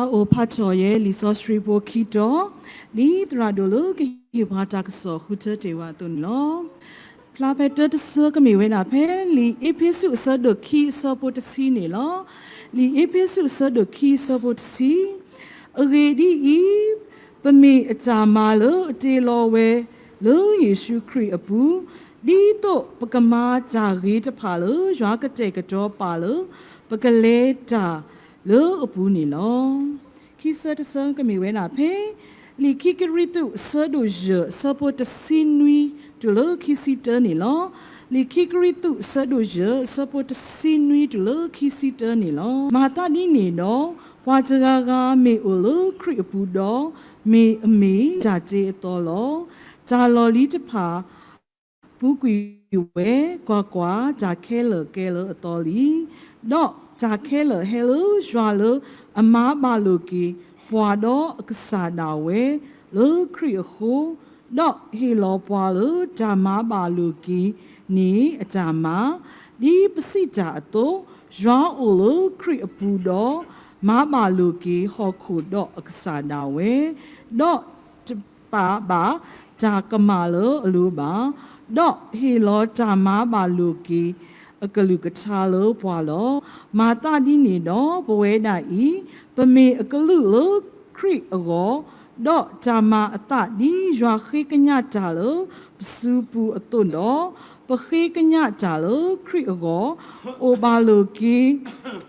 ယကအိၣ်ဖးထီၣ်ယဲလံာ်စီဆှံဖိခံတီၤ, ဒ်သရၣ်ဒိၣ်လၢကဟ့ၣ်ပှၤတၢ်ကစီၣ်ဃုထၢတ့ၢ်ဝဲအသိးန့ၣ်လီၤ. ဖျါဖဲတၢတဆၢကမ့ၢ်ဝဲဒၣ်ဖဲ လံာ်အ့းဖ့းစူးအဆၢဒိၣ်ခံအဆၢဖိတဆံန့ၣ်လီၤ. လံာ်အ့းဖ့းစူးအဆၢဒိၣ်ခံအဆၢဖိတဆံ, အဂ့ၢ်ဒ်အံၤ, ပမ့ၢ်အတၢ်မၤလၢအတ့လီၤဝဲလၢယ့ၣ်ၡူးခရံာ်အပူၤ, ဒ်သိးပကမၤတၢ်ဂ့ၤတဖၣ်လၢယွၤကတဲာ်ကတီၤပာ်လၢ ပကလဲၤတၢ်လၢအပူၤန့ၣ်လီၤ. ခံဆၢတဆၢကမ့ၢ်ဝဲဒၣ်ဖဲ လံာ်ခံကရံၣ်သူးအဆၢဒိၣ်ယဲၢ်အဆၢဖိတဆံနွံတုၤလၢခံဆံတၢန့ၣ်လီၤ. လံာ်ခံကရံၣ်သူးအဆၢဒိၣ်ယဲၢ်အဆၢဖိတဆံနွံတုၤလၢခံဆံတၢန့ၣ်လီၤ. မၤသးဒ်န့ၣ်ဒီး, ပှၤတဂၤဂၤမ့ၢ်အိၣ်လၢခရံာ်အပူၤဒီး, မ့ၢ်အမ့ၢ်တၢ်တ့အသီလီၤ. တၢ်လီၢ်လံၤတဖၣ် ပူၤကွံာ်ဝဲ, ကွၢ်ကွၢ်, တၢ်ခဲလၢာ်ကဲလၢအသီလံ. ဒီးတၢ်ခဲလၢာ်ဟဲလၢယွၤလၢအမၤဘၣ်လိာ်က့ၤပှၤဒီးအကစၢ်ဒၣ်ဝဲလၢခရံာ်အဃိ, ဒီးဟ့ၣ်လီၤပှၤလၢတၢ်မၤဘၣ်လိာ်က့ၤန့ၣ်အတၢ်မၤ, ဒ်ပစံးတၢ်အသိး, ယွၤအိၣ်လၢခရံာ်အပူၤဒီး မၤဘၣ်လိာ်က့ၤဟီၣ်ခိၣ်ဒီးအကစၢ်ဒၣ်ဝဲ, ဒီးတပာ်ဘၣ်တၢ်ကမၣ်လၢအလိၤဘၣ်, ဒီးဟ့ၣ်လီၤတၢ်မၤဘၣ်လိာ်က့ၤအကလုၢ်ကထါလၢပှၤလီၤ. မၤသးဒ်န့ၣ်ဒီးပဝဲဒၣ်အံၤ, ပမ့ၢ်အကလုာ်လၢခရံာ်အဂီၢ်, ဒီးတၢ်မၤအသးဒ်ယွၤဃ့ကညးတၢ်လၢပစုပူၤအသိးဒီး, ပဃ့ကညးတၢ်လၢခရံာ်အဂီၢ်, အိၣ်ဘၣ်လိာ်က့ၤ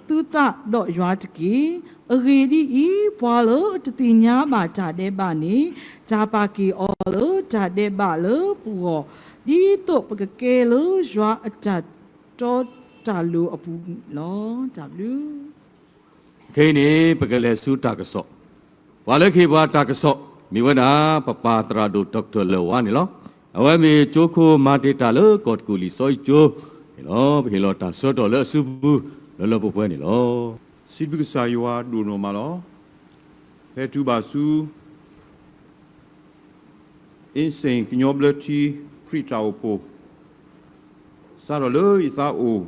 သုသးဒီးယွၤတက့ၢ်. အဂ့ၢ်ဒ်အံၤ, ပှၤလၢအတသ့ၣ်ညါဘၣ်တၢ်ဒဲးဘးန့ၣ်, တၢ်ပာ်က့ၤအီၤလၢတၢ်ဒဲးဘးလၢပဂီၢ်, ဒ်သိးပကကဲလၢယွၤအတၢ်တီတၢ်လိၤအပူၤလီၤ. တၢ်ဘျုး ခဲအံၤန့ၣ် ပကလဲၤဆူတၢ်ကစီၣ်, ပှၤလၢကဟ့ၣ်ပှၤတၢ်ကစီၣ် မ့ၢ်ဝဲဒၣ် ပပၢ်သရၣ်ဒိၣ် Doctor လၢၤဝါန့ၣ်လီၤ. အဝဲမ့ၢ်ကၠိခိၣ်မၤတ့ၢ်တၢ်လၢကီၢ်တကူၣ်လံာ်စီဆှံကၠိန့ၣ်လီၤ. ပဟ့ၣ်လီၤတၢ်ဆၢကတီၢ်လၢအစုပူၤ လၢလၢပှဲၤပှဲၤန့ၣ်လီၤ. စံးဘျုးကစၢ်ယွၤဒိၣ်နီၢ်မးလီၤ. ဟဲတုၤဘၣ်ဆူ အ့စ့ၣ်ကညီဘျၢထံခရံာ်တၢ်အိၣ်ဖှိၣ်, စးထီၣ်လၢယသးအိၣ်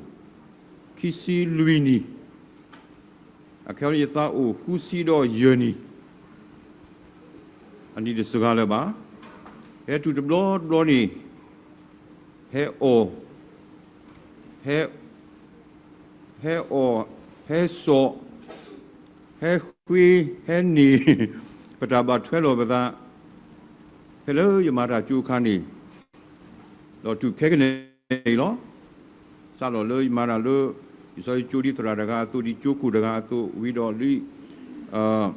ခံဆံလွံၢ်နံၣ်, အခဲအံၤယသးအိၣ်ဃုဆံဒီးယဲၢ်နံၣ်, အနံၣ်တစှၤလၢၤဘၣ်. ဟဲတုၤတဘျီတဘျီန့ၣ်, ဟဲအီၣ်, ဟဲ ဟဲအီၣ်, ဟဲစိာ်, ဟဲဃ့, ဟဲန့ၢ်, ပတၢ်ဘၣ်ထွဲလီၤပသး ဖဲလၢယမၤတၢ်ကၠိအခါန့ၣ်, ဒီးတုၤခဲကနံၣ်အံၤလီၤ. စးထီၣ်လၢယမၤတၢ်လၢ လံာ်စီဆှံကၠိဒ်သရၣ်တဂၤအသိး, ဒ်ကၠိခိၣ်တဂၤအသိး, ဝံၤဒီးလၢ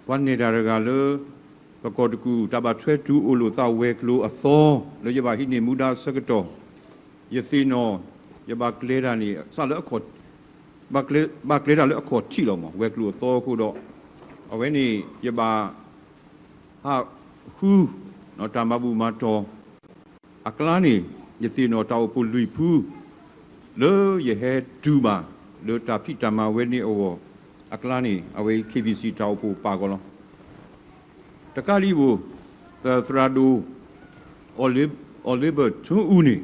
ပှၤနဲၣ်တၢ်တဂၤလၢ ပကီၢ်တကူၣ် တၢ်ဘၣ်ထွဲတုၤအိၣ်လိာ်သးဝဲၤကျိၤအသီ လၢယဘၣ်ဟံးန့ၢ်မူဒါအဆၢကတီၢ်, ယသ့ၣ်နီၣ် ယဘၣ်ကျဲတၢ်န့ၣ် စးလၢ ဘၣ်ကျဲတၢ်လၢအခီၣ်ထံးလီၤမး, ဝဲၤကျိၤအသီအဃိဒီး, အဝဲန့ၣ် ယဘၣ် ဟးဃု တၢ်မၤဘူၣ်မၤတီၢ်အကျါန့ၣ်, ယသ့ၣ်နီၣ်တၢ်အိၣ်ဖှိၣ်လွံၢ်ဖု လၢယဟဲတုၤဘၣ် လၢတၢ်ဖံးတၢ်မၤဝဲန့ၣ်အဂီၢ် အကျါန့ၣ် အဝဲ KBC တၢ်အိၣ်ဖှိၣ်ပာ်ကီၤလီၤ. တကးဒံးဘၣ်, သရၣ်ဒိၣ် Oliver Twist န့ၣ်,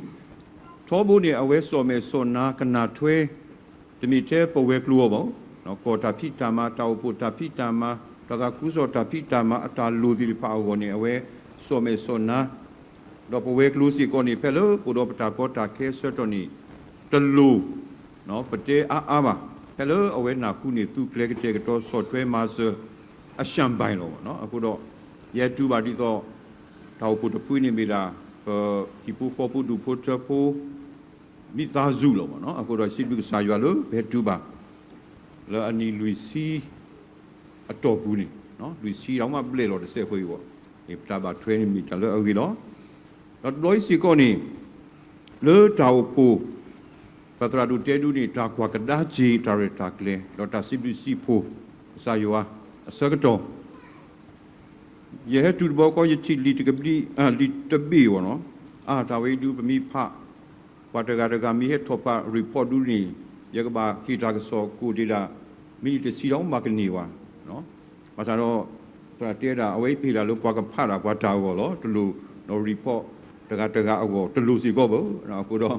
ထီဘိန့ၣ် အဝဲစီၣ်မဲာ်စီၣ်နါကနၣ်ထွဲ တမ့ၢ်ထဲပဝဲၤကျိၤအဂီၢ်ဘၣ်, ကီၢ်တၢ်ဖံးတၢ်မၤ, တၢ်အိၣ်ဖှိၣ်တၢ်ဖံးတၢ်မၤ, တၢ်သးခုကစီၣ်တၢ်ဖံးတၢ်မၤ အတၢ်လိၣ်သ့ၣ်တဖၣ်အဂီၢ်န့ၣ် အဝဲစီၣ်မဲာ်စီၣ်နါ, ဒီးပဝဲၤကျိၤစ့ၢ်ကီးန့ၣ် ဖဲလၢပအိၣ်ဒီးပတၢ်ကီတၢ်ခဲအဆၢကတီၢ်န့ၣ် တလိၣ် ပတဲအါအါဘၣ်, ဖဲလၢအဝဲနၢ်ဟူန့ၢ်သူကျဲကတဲာ်ကတီၤဆီၣ်ထွဲမၤစၢၤ အရှံဘၣ်လီၤ. အဃိဒီး ယဟဲတုၤဘၣ်ဒ်သိး တၢ်အိၣ်ဖှိၣ်တဖုန့ၣ်မ့ၢ်ဒၣ် ပဟံၣ်ဖိဃီဖိဒူၣ်ဖိထၢဖိ မိသားစု လီၤ. အဃိဒီးစံးဘျုးကစၢ်ယွၤလၢပဟဲတုၤဘၣ် လၢအနံၣ်လွံၢ်ဆံအတီၢ်ပူၤန့ၣ်, လွံၢ်ဆံဒီးမ့ၢ်ဘျဲၣ်လီၤတစဲးဖိအံၤဘၣ်, ပတၢ်ဘၣ်ထွဲန့ၣ်မ့ၢ်တၢ်လၢအဂ့ၤလီၤ. ဒီးတဘျီအံၤစ့ၢ်ကီးန့ၣ် လၢတၢ်အိၣ်ဖှိၣ် ပသရၣ်ဒိၣ်တဲဒုန့ၣ် တၢ်ကွၢ်ကဒါက့ၤတၢ်ရဲၣ်တၢ်ကျဲၤ ဒီးတၢ်စံးဘျုးစံးဖှိၣ် ကစၢ်ယွၤအဆၢကတီၢ် ယဟဲတုၤတဘျီဃီ ယထံၣ်လံာ်တကဘျံး, လံာ်တဘ့ၣ်အဂီၢ်နီၤ, အါ တၢ်ဝဲအံၤဒုး ပမ့ၢ်ဖး ပှၤတဂၤတဂၤမ့ၢ်ဟဲထီၣ်ဖး report ဒုးန့ၣ် ယကဘၣ်ဟ့ၣ်တၢ်ကစီၣ်ကိၣ်ဒံးဒၣ် မံးနံးတဆံဒီးမၤကန့ၢ်ဝဲ, ဘၣ်ဆၣ်ဒီး သရၣ်တဲဒၣ် အဝဲအံၤပဟ့ၣ်ဒၣ်လၢပှၤကဖးဒၣ်ပှၤတၢ်အဂီၢ်လီၤ, တလိၣ် report တဂၤတဂၤအဂီၢ် တလိၣ်စ့ၢ်ကီးဘၣ်, အဃိဒီး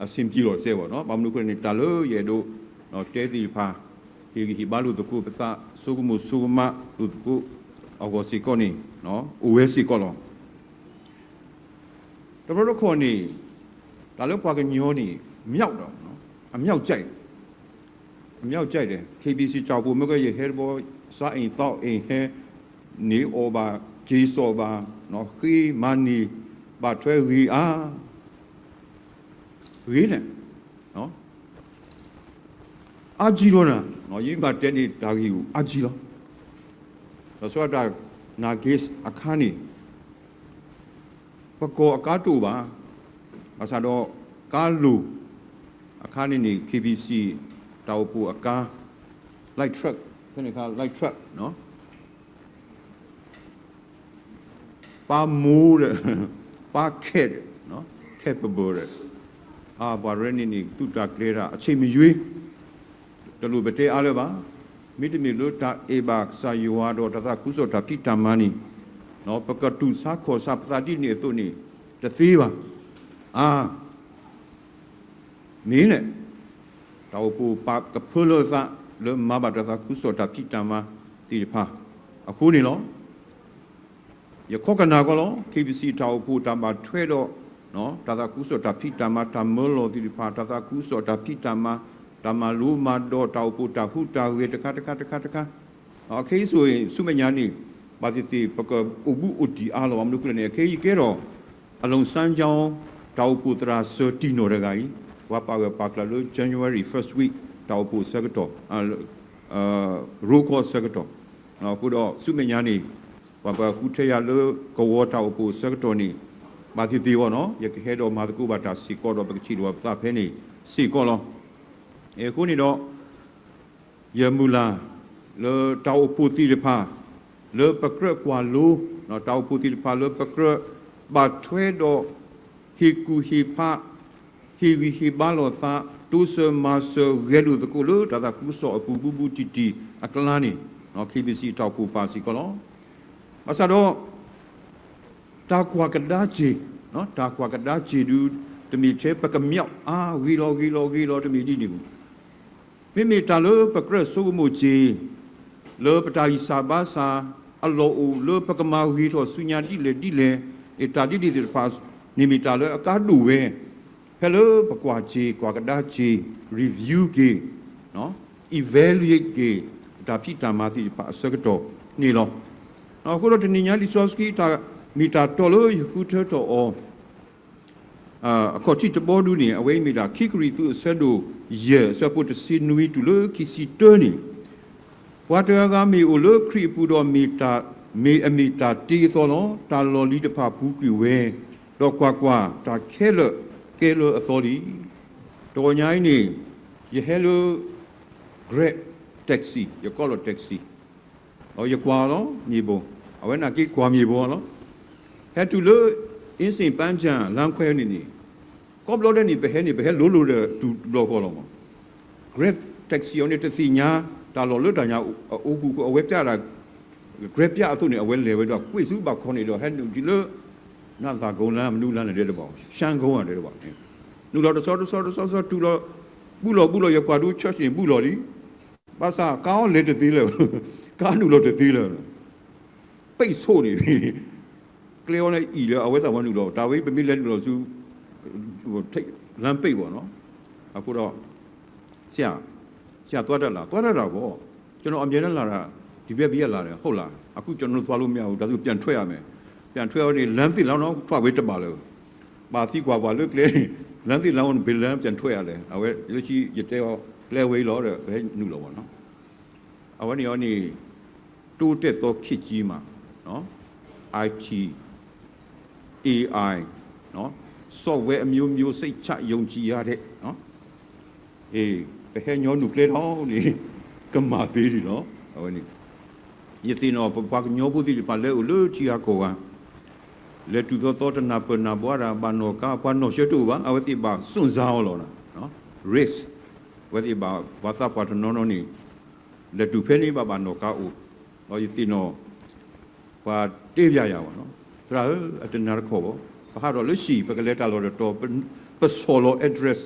အဆင်ပြေလီၤတစဲးဘၣ်နီၤ, ဘၣ်မနုၤအဃိန့ၣ် တၢ်လၢယအဲၣ်ဒိးတဲသ့ၣ်တဖၣ် ဟ့ၣ်ဂံၢ်ဟ့ၣ်ဘါလိာ်သကိးပသး, ဆိကမိၣ်ဆိကမးလိာ်သကိးအဂီၢ်စ့ၢ်ကီးန့ၣ် အိၣ်ဝဲစ့ၢ်ကီးလီၤ. တဘျီတခီၣ်န့ၣ် တၢ်လၢပှၤကညီန့ၣ် မြောက်တော့, အမြောက်ကြိုက်, အမြောက်ကြိုက်တယ်. ခ့ဘံၣ်စံၣ် တၢ်အိၣ်ဖှိၣ် မ့ၢ်ကယဟဲတဘျီ စားအိမ်သောက်အိမ် ဟဲန့ၣ် အီၣ်ဘၣ် က့ၤစိာ်ဘၣ်, ဃ့မၤန့ၢ် ဘၣ်ထွဲဂ့ၤအါ, ဂ့ၤန့ၣ် အါကံလီၤနၤ, ယမ့ၢ်တဲန့ၣ် တၢ်ဂ့ၢ်အိၣ်အါကံလီၤ. ဒီးဆၢတၢ် နာ်က့အခါန့ၣ် ပကီၢ်အကါတအိၣ်ဘၣ်. ဘၣ်ဆၣ်ဒီးကါလိၤအခါန့ၣ်န့ၣ် ခ့ဘံၣ်စံၣ် တၢ်အိၣ်ဖှိၣ်အကါ light truck, ဖဲန့ၣ်အခါ light truck ပာ်မူဒီး ပာ်ခဲးဒီး capable ဒီး အပှၤရဲန့ၣ်န့ၣ် သူၣ်တၢ်ကျဲၤတၢ် အဆ့ၣ်မယွ့ တလိၣ်ပတဲအါလၢၤဘၣ်. မ့တမ့ၢ်လၢတၢ်အဲၣ်ဘၣ်ကစၢ်ယွၤဒီးတၢ်သးခုကစီၣ်တၢ်ဖံးတၢ်မၤန့ၣ် ပကတူၢ်ဆါခီၣ်ဆါပသးဒ်န့ၣ်အသိးန့ၣ် တသ့ဘၣ်. အါ မ့ၢ်လဲၣ်, တၢ်အိၣ်ဖှိၣ်ပာ်ကဖၢလၢအသးလၢမၤဘၣ်တၢ်သးခုကစီၣ်တၢ်ဖံးတၢ်မၤသ့ၣ်တဖၣ်အဃိန့ၣ်လီၤ. ယခီကနၣ်ကီလီၤ ခ့ဘံၣ်စံၣ် တၢ်အိၣ်ဖှိၣ်တၢ်ဘၣ်ထွဲဒီး တၢ်သးခုကစီၣ်တၢ်ဖံးတၢ်မၤ တၢ်မၢလီၤသ့ၣ်တဖၣ် တၢ်သးခုကစီၣ်တၢ်ဖံးတၢ်မၤ တၢ်မၤလိမၤဒိး တၢ်အိၣ်ဖှိၣ်တၢ်ဟူးတၢ်ဂဲၤတခါတခါတခါတခါ အခဲအံၤဆိၣ်ဂ့ၤ ဆူမဲာ်ညါန့ၣ် ဘၣ်သ့ၣ်သ့ၣ် ပကအိၣ်ဘူးအိၣ်တံၢ်အါလီၤ ဘၣ်မနုၤအဃိလဲၣ်န့ၣ် အခဲအံၤယကဲထီၣ် အလီၣ်စၣ်ကၠီ တၢ်အိၣ်ဖှိၣ်သရၣ်စၢၤတံၢ်နီၣ်တဂၤအံၤ ပှၤပာ်ဂၢၢ်ပာ်ကျၢၤလၢ January first week တၢ်အိၣ်ဖှိၣ်ဆၢကတီၢ် ရိခီဆၢကတီၢ် အဃိဒီးဆူမဲာ်ညါန့ၣ် ပှၤပဃုထၢယၤလၢကဝီၤတၢ်အိၣ်ဖှိၣ်ဆၢကတီၢ်န့ၣ် ဘၣ်သ့ၣ်သ့ၣ်အဂီၢ်နီၤ ယကဟဲဒီးမၤသကိးဘၣ်တၢ်စ့ၢ်ကီးဒီး ပကထံၣ်လိာ်ဘၣ်ပသးဖဲန့ၣ်စ့ၢ်ကီးလီၤ. အဃိန့ၣ်ဒီး ယမုၢ်လၢ်လၢတၢ်အိၣ်ဖှိၣ်သ့ၣ်တဖၣ် လၢပကြၢးကွၢ်လိ တၢ်အိၣ်ဖှိၣ်သ့ၣ်တဖၣ်လၢပကြၢးဘၣ်ထွဲဒီး ဟ့ၣ်ကူၣ်ဟ့ၣ်ဖး ဟ့ၣ်ဂံၢ်ဟ့ၣ်ဘါလိာ်သး တိစၢၤမၤစၢၤဂဲၤလိာ်သကိးလၢတၢ်သးခုကစီၣ်အပူၤဘူးဘူးတံၢ်တံၢ်အကျါန့ၣ် ခ့ဘံၣ်စံၣ်တၢ်အိၣ်ဖှိၣ်ပာ်စ့ၢ်ကီးလီၤ. ဘၣ်ဆၣ်ဒီး တၢ်ကွၢ်ကဒါစ့ၢ်, တၢ်ကွၢ်ကဒါစ့ၢ်ဒုး တမ့ၢ်ထဲပကမျီးအါဂ့ၤလီၤဂ့ၤလီၤဂ့ၤလီၤ တမ့ၢ်ဒ်န့ၣ်ဘၣ်. မ့မ့ၢ်တၢ်လၢပကြၢးဆိကမိၣ်စ့ၢ် လၢပတၢ်ဂံၢ်စၢ်ဘါစၢ်အလီၢ်အိၣ်လၢပကမၤဂ့ၤထီၣ်ဆူညါဒ်လဲၣ်ဒ်လဲၣ် တၢ်ဒ်န့ၣ်သ့ၣ်တဖၣ်န့ၣ်မ့ၢ်တၢ်လၢအကါဒိၣ်ဝဲ ဖဲလၢပကွၢ်စ့ၢ် ကွၢ်ကဒါစ့ၢ် review က့ၤ evaluate က့ၤ တၢ်ဖံးတၢ်မၤသ့ၣ်တဖၣ်အဆၢကတီၢ်န့ၣ်လီၤ. အဃိဒီးတနံၤညါလံာ်စီဆှံတၢ်မ့ၢ်တၢ်တီလၢယဃုထၢထီၣ်အီၤ အခီၣ်ထံးတဘီဒုန့ၣ် အဝဲအံၤမ့ၢ်ဒၣ် ခံကရံၣ်သူး အဆၢဒိၣ်ယဲၢ် အဆၢဖိတဆံနွံတုၤလၢခံဆံတၢန့ၣ်, ပှၤတဂၤဂၤမ့ၢ်အိၣ်လၢခရံာ်အပူၤဒီး မ့ၢ်အမ့ၢ်တၢ်တ့အသီလီၤ. တၢ်လီၢ်လံၤတဖၣ်ပူၤကွံာ်ဝဲ, ဒီးကွၢ်ကွၢ်, တၢ်ခဲလၢာ်ကဲလၢအသီလံ. တဂီၤညါအံၤန့ၣ် ယဟဲလၢ Grab taxi, ယကိးလီၤ taxi ဒီးယကွၢ်အီၤလီၤ မ့ၢ်ဘိ, အဝဲန့ၣ်က့ၤကွၢ်မ့ၢ်ဘိလီၤ. ဟဲတုၤလၢ အင်းစိန်ပန်းခြံ လမ်းခွဲန့ၣ်န့ၣ်, ကိးဘျီဒဲးန့ၣ် ပဟဲန့ၣ် ပဟဲလိၤလိၤဒီးတုၤတဘျီဃီလီၤမး. Grab taxi အီၤန့ၣ် တသ့ၣ်ညါ တၢ်လီၢ်လၢတၢ်ညါအအိၣ်ပူၤအဃိ အဝဲပျဲဒၣ် Grab ပျဲအသိးန့ၣ် အဝဲလဲၤဝဲဒီး ကွံာ်ဆူဘၣ်ခီန့ၣ်ဒီး ဟဲနုာ်တုၤလၢ နးသးကုန်းလမ်း မနုၤလမ်းန့ၣ်ဒဲးတဘၣ်, ရှမ်းကုန်း ဒဲးတဘၣ်, နုာ်လီၤတဆီတဆီတဆီတဆီ တုၤလီၤ ဘူးလီၤဘူးလီၤ ယကွၢ်ဒူ church န့ၣ် ဘူးလီၤလံ. ဘၣ်ဆၣ်ကါအီၤလဲၤတသ့လၢၤ, ကါနုာ်လီၤတသ့လၢၤ, ပိတ်ဆို့န့ၣ်, ကျဲအီၤန့ၣ်အံၤလၢအဝဲသ့ၣ်ဝဲနုာ်လီၤ, တၢ်ဝဲပမ့ၢ်လဲၤနုာ်လီၤဆူ လမ်းပိတ်ပေါ့နော်. အဃိဒီး ဆရာ, ဆရာသွားတတ်လား, သွားတတ်တာပေါ့, ကျွန်တော်အမြဲတမ်းလာတာ, ဒီဘက်ဘီကလာတယ်, ဟုတ်လား, အခုကျွန်တော်တို့သွားလို့မရဘူး, ဒါဆိုပြန်ထွက်ရမယ်, ပြန်ထွက်ရအောင်နေ လမ်းသစ်လမ်းတော့ထွက်ဝေးတပါလို့, ဘၣ်သံကွၢ်ပှၤလၢကျဲန့ၣ် လမ်းသစ်လမ်းတော့ ဘယ်လမ်းပြန်ထွက်ရလဲ, အဝဲလၢခံယတဲအီၤ ကျဲဝဲလီၤဒီး ဖဲနုာ်လီၤပေါ့နော်. အဝဲန့ၣ်အီၤန့ၣ် တိုးတက်သောခေတ်ကြီးမှာ နော်, IT, AI, နော်, software အမျိုးမျိုး စိတ်ချယုံကြည်ရတဲ့ နော်, အေး, ပဟဲညီနုၢ်ကျဲထီၣ်န့ၣ် ကမၤသ့ဒံးလီၤ. အဝဲန့ၣ် ယသ့ၣ်နီၣ် ပပှၤကညီဖိသ့ၣ်တဖၣ်လၢအိၣ်လၢထံဂၤကီၢ်ဂၤ လဲၤတုၤသီသီတနၢ်ပၢၢ်နၢ်ဘှါတၢ် ဘၣ်နီၢ်ကါ ပှၤနီၢ်ဆၢတအိၣ်ဘၣ်, အဝဲသ့ၣ်ဘၣ်စွန့်စားအီၤလီၤ, risk, အဝဲသ့ၣ်ဘၣ်ပှၤသးပှၢ်တနီၤနီၤန့ၣ် လဲၤတုၤဖဲန့ၣ်ဘၣ်ဘၣ်နီၢ်ကါအိၣ်, ဒီးယသ့ၣ်နီၣ် ပှၤတဲဘၣ်ယၤဘၣ်နီၤ, သရၣ်ဧၢ, အတနၤတခီဘၣ်, ပဟးထီၣ်လၢဟံၣ် ပကလဲၤတၢ်လီၢ်တတီၤ ပဆီၣ်လီၤ address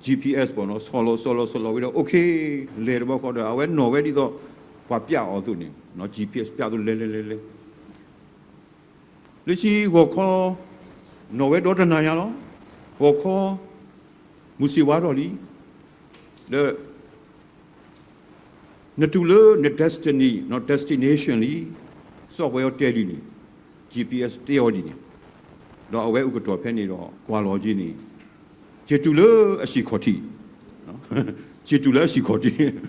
G P S ပေါ့နော်, ဆီၣ်လီၤ ဆီၣ်လီၤ ဆီၣ်လီၤဝံၤဒီး okay, လဲၤတဘျီဃီဒီး အဝဲနီၣ်ဝဲဒ်သိး ပှၤပျးအီၤအသိးန့ၣ်, G P S ပျးသိး လဲၤ လဲၤ လဲၤ လဲၤ လၢခံဂီၤခီ နီၣ်ဝဲဒီတနၤညါလီၤ. ဂီၤခီ မုၢ်ဆ့ၣ်ဝါထီၣ်လံ. ဒီး နတုၤလၢန destiny, န destination လံ. စီၣ်ဝဲအီၤတဲဒ်န့ၣ်, G P S တဲအီၤဒ်န့ၣ်, ဒီးအဝဲအိၣ်ကတီၢ်ဖဲန့ၣ်ဒီး ကွၢ်လီၤက့ၤန့ၣ်, က့ၤတုၤလၢအဟံၣ်ခီၣ်ထံး, က့ၤတုၤလၢအဟံၣ်ခီၣ်ထံး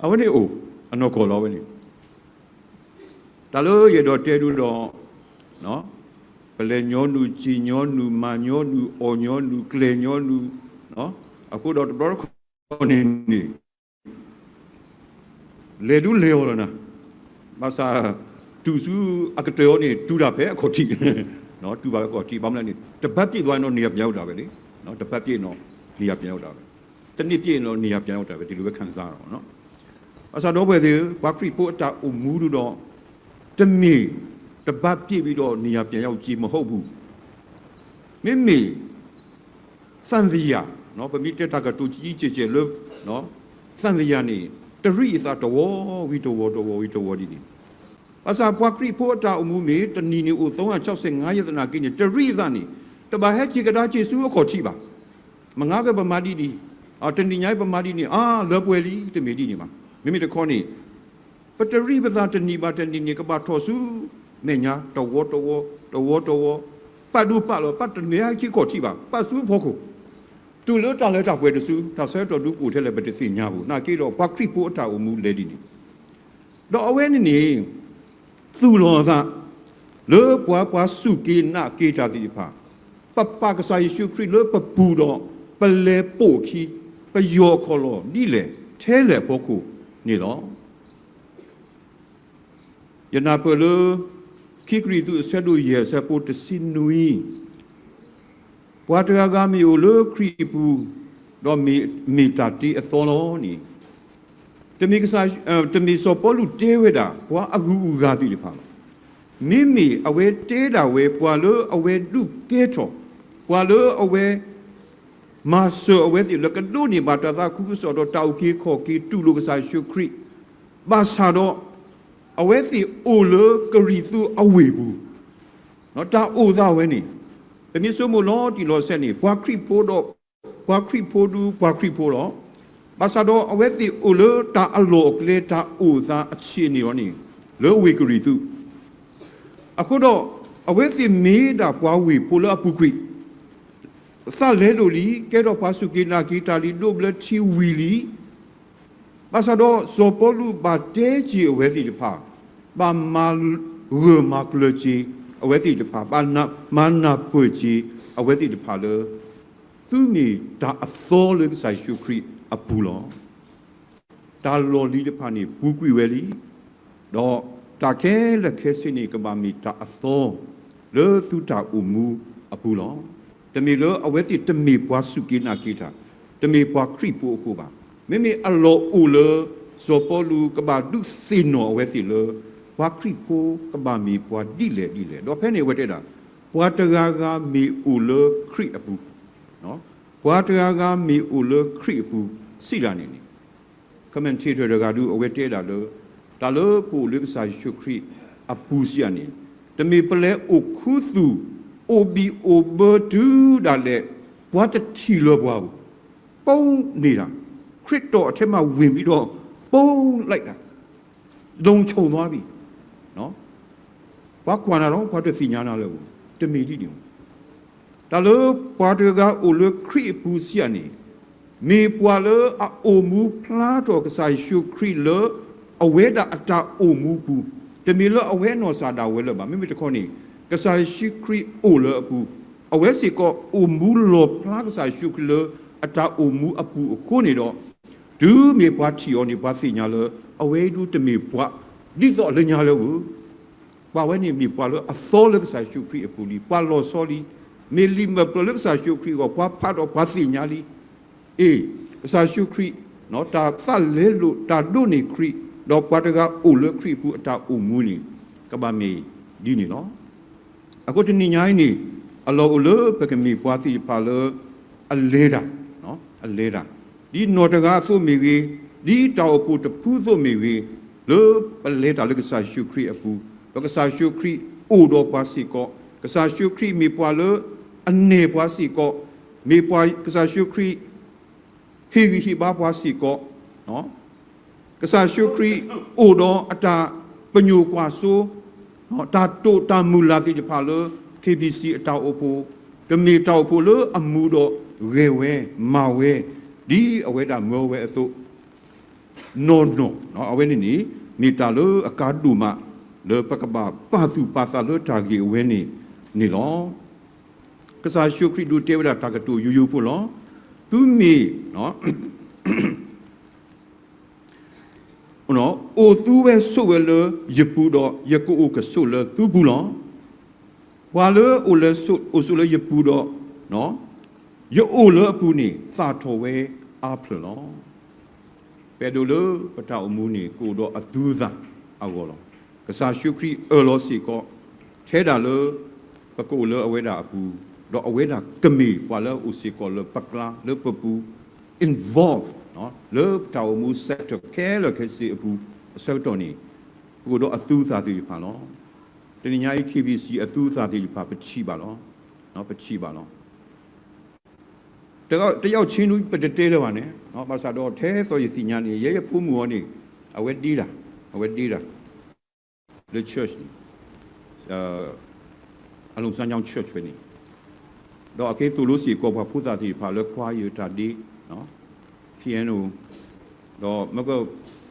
အဝဲန့ၣ်အိၣ် အနီၢ်ကီၢ်လီၤဝဲန့ၣ်. တၢ်လၢယအဲၣ်ဒိးတဲဒိဒီး ပလဲၤညီနုၢ်, စံၣ်ညီနုၢ်, မၤညီနုၢ်, အီၣ်ညီနုၢ်, ကျဲၤညီနုၢ်, အဃိဒီးတဘျီတခီၣ်န့ၣ်န့ၣ် လဲၤဒုးလဲၤအီၤလီၤနၤ, ဘၣ်ဆၣ် တုၤဆူအကတၢၢ်အီၤန့ၣ် တုၤဒၣ်ဖဲအခီၣ်ထံး, တုၤဘၣ်ဖဲအခီၣ်ထံး ဘၣ်မနုၤလဲၣ်န့ၣ် တဘၣ်ပျ့ၣ်သွါနီၢ် နေရာပြန်ရောက်တာပဲလေ, တဘၣ်ပျ့ၣ်နီၢ် နေရာပြန်ရောက်တာပဲ, တနံၣ်ပျ့ၣ်နီၢ် နေရာပြန်ရောက်တာပဲ ဒီလိုပဲခံစားရအောင်နော်. ဘၣ်ဆၣ်ဒီပုၢ်ဝဲၢ်သ့ၣ်ဧၢ, ပှၤခရံာ်ဖိအတၢ်အိၣ်မူဒုဒီး တမ့ၢ် တဘၣ်ပျ့ၣ်ဝံၤဒီး နေရာပြန်ရောက်ခြင်း မဟုတ်ဘူး. မ့မ့ၢ် သံသရာ, ပမ့ၢ်တဲတၢ်ကတိၤကံကဲးကဲးလၢ သံသရာန့ၣ် တရံးအသးတဝီဝံၤတဝီ တဝီဝံၤတဝီဒ်န့ၣ်, ဘၣ်ဆၣ်ပှၤခရံာ်ဖိအတၢ်အိၣ်မူမ့ၢ် တနံၣ်န့ၣ်အိၣ် သုံးဆယ့်ငါး ရက်သနာ်က့န့ၣ် တရံးအသးန့ၣ် တဘၣ်ဟဲက့ၤကဒါက့ၤဆူအခီၣ်ထံးဘၣ်. မုၢ်ဂၤက့ၤပမၤဒ်န့ၣ်, တနံၣ်ညါပမၤဒ်န့ၣ် အါ လၢပှဲၤလံ တမ့ၢ်ဒ်န့ၣ်ဘၣ်. မ့မ့ၢ်တခီန့ၣ် ပတရံးပသးတနံၣ်ဘၣ်တနံၣ်န့ၣ် ကဘၣ်ထီၣ်ဆူမဲာ်ညါ တဝီတဝီ, တဝီတဝီ, ပာ်ဒိၣ်ပာ်လီၤ ပာ်တမ့ၢ်ဟဲက့ၤခီၣ်ထံးဘၣ်, ပာ်ဆူအဖီခိၣ်, တုၤလၢတၢ်လၢတၢ်ပှဲၤတစု တၢ်ဆၢကတီၢ်ဒုးကအိၣ်ထဲလဲၣ် ပတသ့ၣ်ညါဘၣ်. နာ်က့ဒီး ပှၤခရံာ်ဖိအတၢ်အိၣ်မူလဲၤဒ်န့ၣ် ဒီးအဝဲန့ၣ်န့ၣ် သူၣ်လီၤအသး လၢပှၤ ပှၤစူၢ်က့ၤနာ်က့ၤတၢ်သ့ၣ်တဖၣ်, ပပာ်ကစၢ်ယ့ၣ်ၡူးခရံာ်လၢပပူၤဒီး ပလဲၤပိာ်အခံ, ပယီၤခီၣ်လီၢ်ဒ်လဲၣ်ထဲလဲၣ်အဖီခိၣ်န့ၣ်လီၤ. ယနၢ်ပၢၢ်လၢ ခံကရံၣ်သူး အဆၢဒိၣ်ယဲၢ် အဆၢဖိတဆံနွံ, ပှၤတဂၤဂၤမ့ၢ်အိၣ်လၢခရံာ်အပူၤ, ဒီးမ့ၢ်တၢ်တ့အသီလီၤန့ၣ်, တမ့ၢ်ကစၢ်, တမ့ၢ်စီၤပီလူးတဲဝဲဒၣ် ပှၤအဂုၤအဂၤသ့ၣ်တဖၣ်လီၤ. မ့မ့ၢ်အဝဲတဲဒၣ်ဝဲ ပှၤလၢအဝဲဒုးကဲထီၣ်, ပှၤလၢအဝဲ မၤစၢၤအဝဲသ့ၣ်လၢကဒိးန့ၢ်ဘၣ်တၢ်သးခုကစီၣ်ဒီးတၢ်အုၣ်က့ၤခီၣ်က့ၤတူၢ်လိာ်ကစၢ်ယ့ၣ်ၡူးခရံာ်, ဘၣ်ဆၣ်ဒီး အဝဲသ့ၣ်အိၣ်လၢကရံၣ်သူးအဝ့ၢ်ပူၤ, တၢ်အိၣ်သးဝဲန့ၣ်, ပမ့ၢ်ဆိကမိၣ်လီၤတံၢ်လီၤဆဲးန့ၣ် ပှၤခရံာ်ဖိဒီး ပှၤခရံာ်ဖိဒုးပှၤခရံာ်ဖိလီၤ. ဘၣ်ဆၣ်ဒီးအဝဲသ့ၣ်အိၣ်လၢတၢ်အလီၢ်အကျဲတၢ်အိၣ်သးအဆံးန့ၣ်လီၤန့ၣ် လၢဝ့ၢ်ကရံၣ်သူး အဃိဒီး အဝဲသ့ၣ်မ့ၢ်ဒၣ်ပှၤဝ့ၢ်ဖိလၢအပူၤကွံာ်, သးလဲလိာ်လံ, ကဲထီၣ်ပှၤစူၢ်က့ၤနာ်က့ၤတၢ်လံ, ဒိးဘျၢထံဝံၤလံ. ဘၣ်ဆၣ်ဒီးစီၤပီလူးဘၣ်တဲက့ၤအဝဲသ့ၣ်တဖၣ်, ဘၣ်မၤဂၢၢ်မၤကျၢၤက့ၤအဝဲသ့ၣ်တဖၣ်, ဘၣ်မၤနၢ်ပၢၢ်က့ၤအဝဲသ့ၣ်တဖၣ်လၢ သုမ့ၢ်တၢ်အသီလၢကစၢ်ယ့ၣ်ၡူးခရံာ်အပူၤလီၤ. တၢ်လီၢ်လံၤတဖၣ်န့ၣ် ပူၤကွံာ်ဝဲလံ, ဒီးတၢ်ခဲလၢာ်ခဲဆ့န့ၣ် ကဘၣ်မ့ၢ်တၢ်အသီ လၢသုတၢ်အိၣ်မူအပူၤလီၤ. တမ့ၢ်လၢအဝဲသ့ၣ်တမ့ၢ်ပှၤစူၢ်က့ၤနာ်က့ၤတၢ်, တမ့ၢ်ပှၤခရံာ်ဖိအဃိဘၣ်. မ့မ့ၢ်အလီၢ်အိၣ်လၢ စီၤပီလူးကဘၣ်ဒုးသ့ၣ်နီၣ်အဝဲသ့ၣ်လၢ ပှၤခရံာ်ဖိကဘၣ်မ့ၢ်ပှၤဒ်လဲၣ်ဒ်လဲၣ်. ဒီးဖဲန့ၣ်အဝဲတဲဒၣ် ပှၤတဂၤဂၤမ့ၢ်အိၣ်လၢခရံာ်အပူၤ, ပှၤတဂၤဂၤမ့ၢ်အိၣ်လၢခရံာ်အပူၤစံးဒၣ်န့ၣ်န့ၣ် commentator တဂၤဒုး အဝဲတဲဒၣ်လၢ တၢ်လၢပအိၣ်လၢကစၢ်ယ့ၣ်ၡူးခရံာ်အပူၤစံးဒၣ်န့ၣ် တမ့ၢ်ပလဲၤအိၣ်ခူသူၣ် အိၣ်ဘံၣ်အိၣ်ဘၢတုၤဒၣ်လဲာ် ပှၤတထံၣ်လၢၤပှၤဘၣ်. ပိၢ်န့ၢ်တၢ်, ခရစ်တော်အထဲမှာ ဝင်ပြီးတော့ ပိၢ်လိုက်တာ, လုံခြုံသွားပြီ. ပှၤကွၢ်နၤဒီး ပှၤတသ့ၣ်ညါနၤလၢၤဘၣ်, တမ့ၢ်ဒ်န့ၣ်ဘၣ်. တၢ်လၢပှၤတဂၤဂၤအိၣ်လၢခရံာ်အပူၤစံးဒၣ်န့ၣ် မ့ၢ်ပှၤလၢအအိၣ်မူဖျါထီၣ်ကစၢ်ယ့ၣ်ၡူးခရံာ်လၢ အဝဲဒၣ်အတၢ်အိၣ်မူပူၤ, တမ့ၢ်လၢအဝဲအနီၢ်ကစၢ်ဒၣ်ဝဲလၢၤဘၣ်. မ့မ့ၢ်တခီန့ၣ် ကစၢ်ယ့ၣ်ၡူးခရံာ်အိၣ်လၢအပူၤ, အဝဲစ့ၢ်ကီးအိၣ်မူလီၣ်ဖျါကစၢ်ယ့ၣ်ၡူးခရံာ်လၢအတၢ်အိၣ်မူအပူၤအဃိန့ၣ်ဒီး တုၤမ့ၢ်ပှၤထံၣ်အီၤန့ၣ် ပှၤသ့ၣ်ညါလၢ အဝဲအံၤဒုးတမ့ၢ်ပှၤ ဒ်သိးအလၢညါလၢၤဘၣ်. ပှၤဝဲန့ၣ်မ့ၢ်ပှၤလၢအသီလၢကစၢ်ယ့ၣ်ၡူးခရံာ်အပူၤလံ, ပှၤလီၤဆီလံ, မ့ၢ်လံာ်မဲာ်ဖျၢၣ်လၢကစၢ်ယ့ၣ်ၡူးခရံာ်အဂီၢ် ပှၤဖးဒီးပှၤသ့ၣ်ညါလံ. အ့ၣ်, ကစၢ်ယ့ၣ်ၡူးခရံာ် တၢ်သးလဲလိာ် တၢ်ဒိးန့ၢ်ခရံာ် ဒီးပှၤတဂၤအိၣ်လၢခရံာ်အပူၤအတၢ်အိၣ်မူန့ၣ် ကဘၣ်မ့ၢ်ဒ်န့ၣ်လီၤ. အဃိတနံၤညါအံၤန့ၣ် အလီၢ်အိၣ်လၢပကမ့ၢ်ပှၤသ့ၣ်တဖၣ်လၢ အလဲၤတၢ်, အလဲၤတၢ်, ဒ်နီၢ်တဂၤအသိးမ့ၢ်ဂ့ၤ, ဒ်တၢ်အိၣ်ဖှိၣ်တဖုအသိးမ့ၢ်ဂ့ၤ, လၢပလဲၤတၢ်လၢကစၢ်ယ့ၣ်ၡူးခရံာ်အပူၤ, ဒီးကစၢ်ယ့ၣ်ၡူးခရံာ်အိၣ်ဒီးပှၤစ့ၢ်ကီး, ကစၢ်ယ့ၣ်ၡူးခရံာ်မ့ၢ်ပှၤလၢအနဲၣ်ပှၤစ့ၢ်ကီး, မ့ၢ်ပှၤကစၢ်ယ့ၣ်ၡူးခရံာ် ဟ့ၣ်ဂံၢ်ဟ့ၣ်ဘါပှၤစ့ၢ်ကီး, ကစၢ်ယ့ၣ်ၡူးခရံာ်အိၣ်ဒီးအတၢ်ပညိၣ်ကွၢ်စိ, တၢ်တိာ်တၢ်မုၢ်လၢ်သ့ၣ်တဖၣ်လၢ K B C အတၢ်အိၣ်ဖှိၣ်, ကမ့ၢ်တၢ်အိၣ်ဖှိၣ်လၢအမူဒီးဂဲၤဝဲ, မၤဝဲ, ဒ်အဝဲဒၣ်မၢဝဲအသိး, နီၢ်နီၢ်, အဝဲန့ၣ်န့ၣ် မ့ၢ်တၢ်လၢအကါဒိၣ်မး လၢပကဘၣ်ပာ်သူၣ်ပာ်သးလၢတၢ်ဂ့ၢ်အဝဲန့ၣ်န့ၣ်လီၤ. ကစၢ်ယ့ၣ်ၡူးခရံာ်ဒုးတဲဝဲဒၣ်တၢ်ကတိၤယိယိဖိလီၤ. သုမ့ၢ် အိၣ်သူဝဲဆိးဝဲလၢယပူၤဒီး ယကအိၣ်ကဆိးလၢသုပူၤလီၤ. ပှၤလၢအိၣ်လၢဆိး, အိၣ်ဆိးလၢယပူၤဒီး ယအိၣ်လၢအပူၤန့ၣ် သၣ်ထီၣ်ဝဲအါဖျၢၣ်လီၤ. ပအဲၣ်ဒိးလၢပတၢ်အိၣ်မူန့ၣ် ကအိၣ်ဒီးအသူအသၣ်အဂီၢ်လီၤ. ကစၢ်ယ့ၣ်ၡူးခရံာ်အၢၣ်လီၤစ့ၢ်ကီး ထဲဒၣ်လၢ ပကအိၣ်လၢအဝဲဒၣ်အပူၤ, ဒီးအဝဲဒၣ်ကမ့ၢ်ပှၤလၢအအိၣ်စ့ၢ်ကီးလၢပကျါ လၢပပူၤ, involve လၢပတၢ်အိၣ်မူ sector ခဲလၢာ်ခဲဆ့အပူၤ အဆၢကတီၢ်န့ၣ် ပကအိၣ်ဒီးအသူအသၣ်သ့ၣ်တဖၣ်လီၤ. တနံၤညါအံၤ K B C အသူအသၣ်သ့ၣ်တဖၣ် ပထံၣ်ဘၣ်လီၤ. ပထံၣ်ဘၣ်လီၤ. တယောက်ချင်း ပတတဲလၢၤဘၣ်န့ၣ်, ဘၣ်ဆၣ်ဒီးထဲသိးယသ့ၣ်ညါန့ၣ် ယဲယဖိမုၣ်အီၤန့ၣ် အဝဲဒ့တၢ်, အဝဲဒ့တၢ် လၢ church န့ၣ်, အလူၢ်စၢညောင်း church ဖဲန့ၣ်, ဒီးအကဲသိၣ်လိစ့ၢ်ကီးပှၤဖိသၣ်သ့ၣ်တဖၣ်လၢ choir တၢ်ဒ့, piano, ဒီးမ့ၢ်က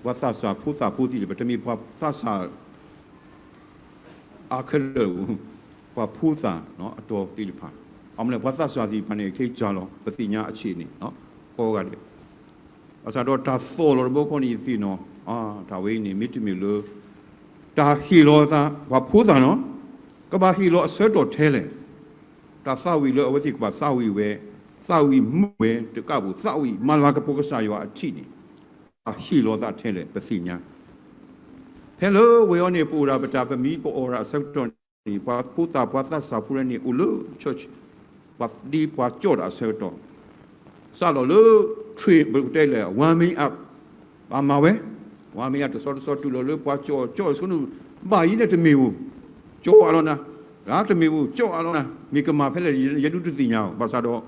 ပှၤသးစၢ်ဖိသၣ်ဖိသ့ၣ်တဖၣ် တမ့ၢ်ပှၤသးစၢ် အါခဲလၢာ်, ပှၤဖိသၣ်အတီၤသ့ၣ်တဖၣ်, အမ့ၢ်ပှၤသးစၢ်သ့ၣ်တဖၣ်န့ၣ် ခဲကၢ်လီၤ ပသ့ၣ်ညါအဆ့ၣ်န့ၣ်, ကိးဂၤဒဲး, ဘၣ်ဆၣ်ဒီးတၢ်သီၣ်လီၤတဘျီခီန့ၣ်ယသ့ၣ်နီၣ်, တၢ်ဝဲအံၤန့ၣ် မ့တမ့ၢ်လၢ တၢ်ဟ့ၣ်လီၤသး ပှၤဖိသၣ်နီၣ်, ကဘၣ်ဟ့ၣ်လီၤအဆၢကတီၢ်ထဲလဲၣ်, တၢ်သးဝံၣ်လၢအဝဲသ့ၣ်ကဘၣ်သးဝံၣ်ဝဲ, သးဝံၣ်မုာ်ဝဲတကးဘၣ် သးဝံၣ်မၤလၤကပီၤကစၢ်ယွၤအထံးန့ၣ်, တၢ်ဟ့ၣ်လီၤသးထဲလဲၣ် ပသ့ၣ်ညါ, ဖဲလၢဝဲအံၤန့ၣ် ပအိၣ်ဒၣ်ပတၢ်ပမံၤပအီၣ်ဒၣ်အဆၢကတီၢ်န့ၣ် ပှၤဖိသၣ်ပှၤသးစၢ်ဖိန့ၣ် အိၣ်လၢ church, ပှၤဒ့ပှၤကၠီၣ်တၢ်အဆၢကတီၢ်, စးလီၤလၢ train ပတဲလဲၣ် warming up, ပမၤဝဲ, warming up တဆီတဆီတုၤလီၤလၢပှၤကၠီၣ်ကၠီၣ်ဆိနုၤ, ဘၣ်ယံၤန့ၣ်တမ့ၢ်ဧိၤ, ကၠီၣ်အလီၤနၤ, တမ့ၢ်ဧိၤ ကၠီၣ်အလီၤနၤ, မ့ၢ်ကမၤဖဲလဲၣ် ယဒုးတသ့ၣ်ညါအီၤ, ဘၣ်ဆၣ်ဒီး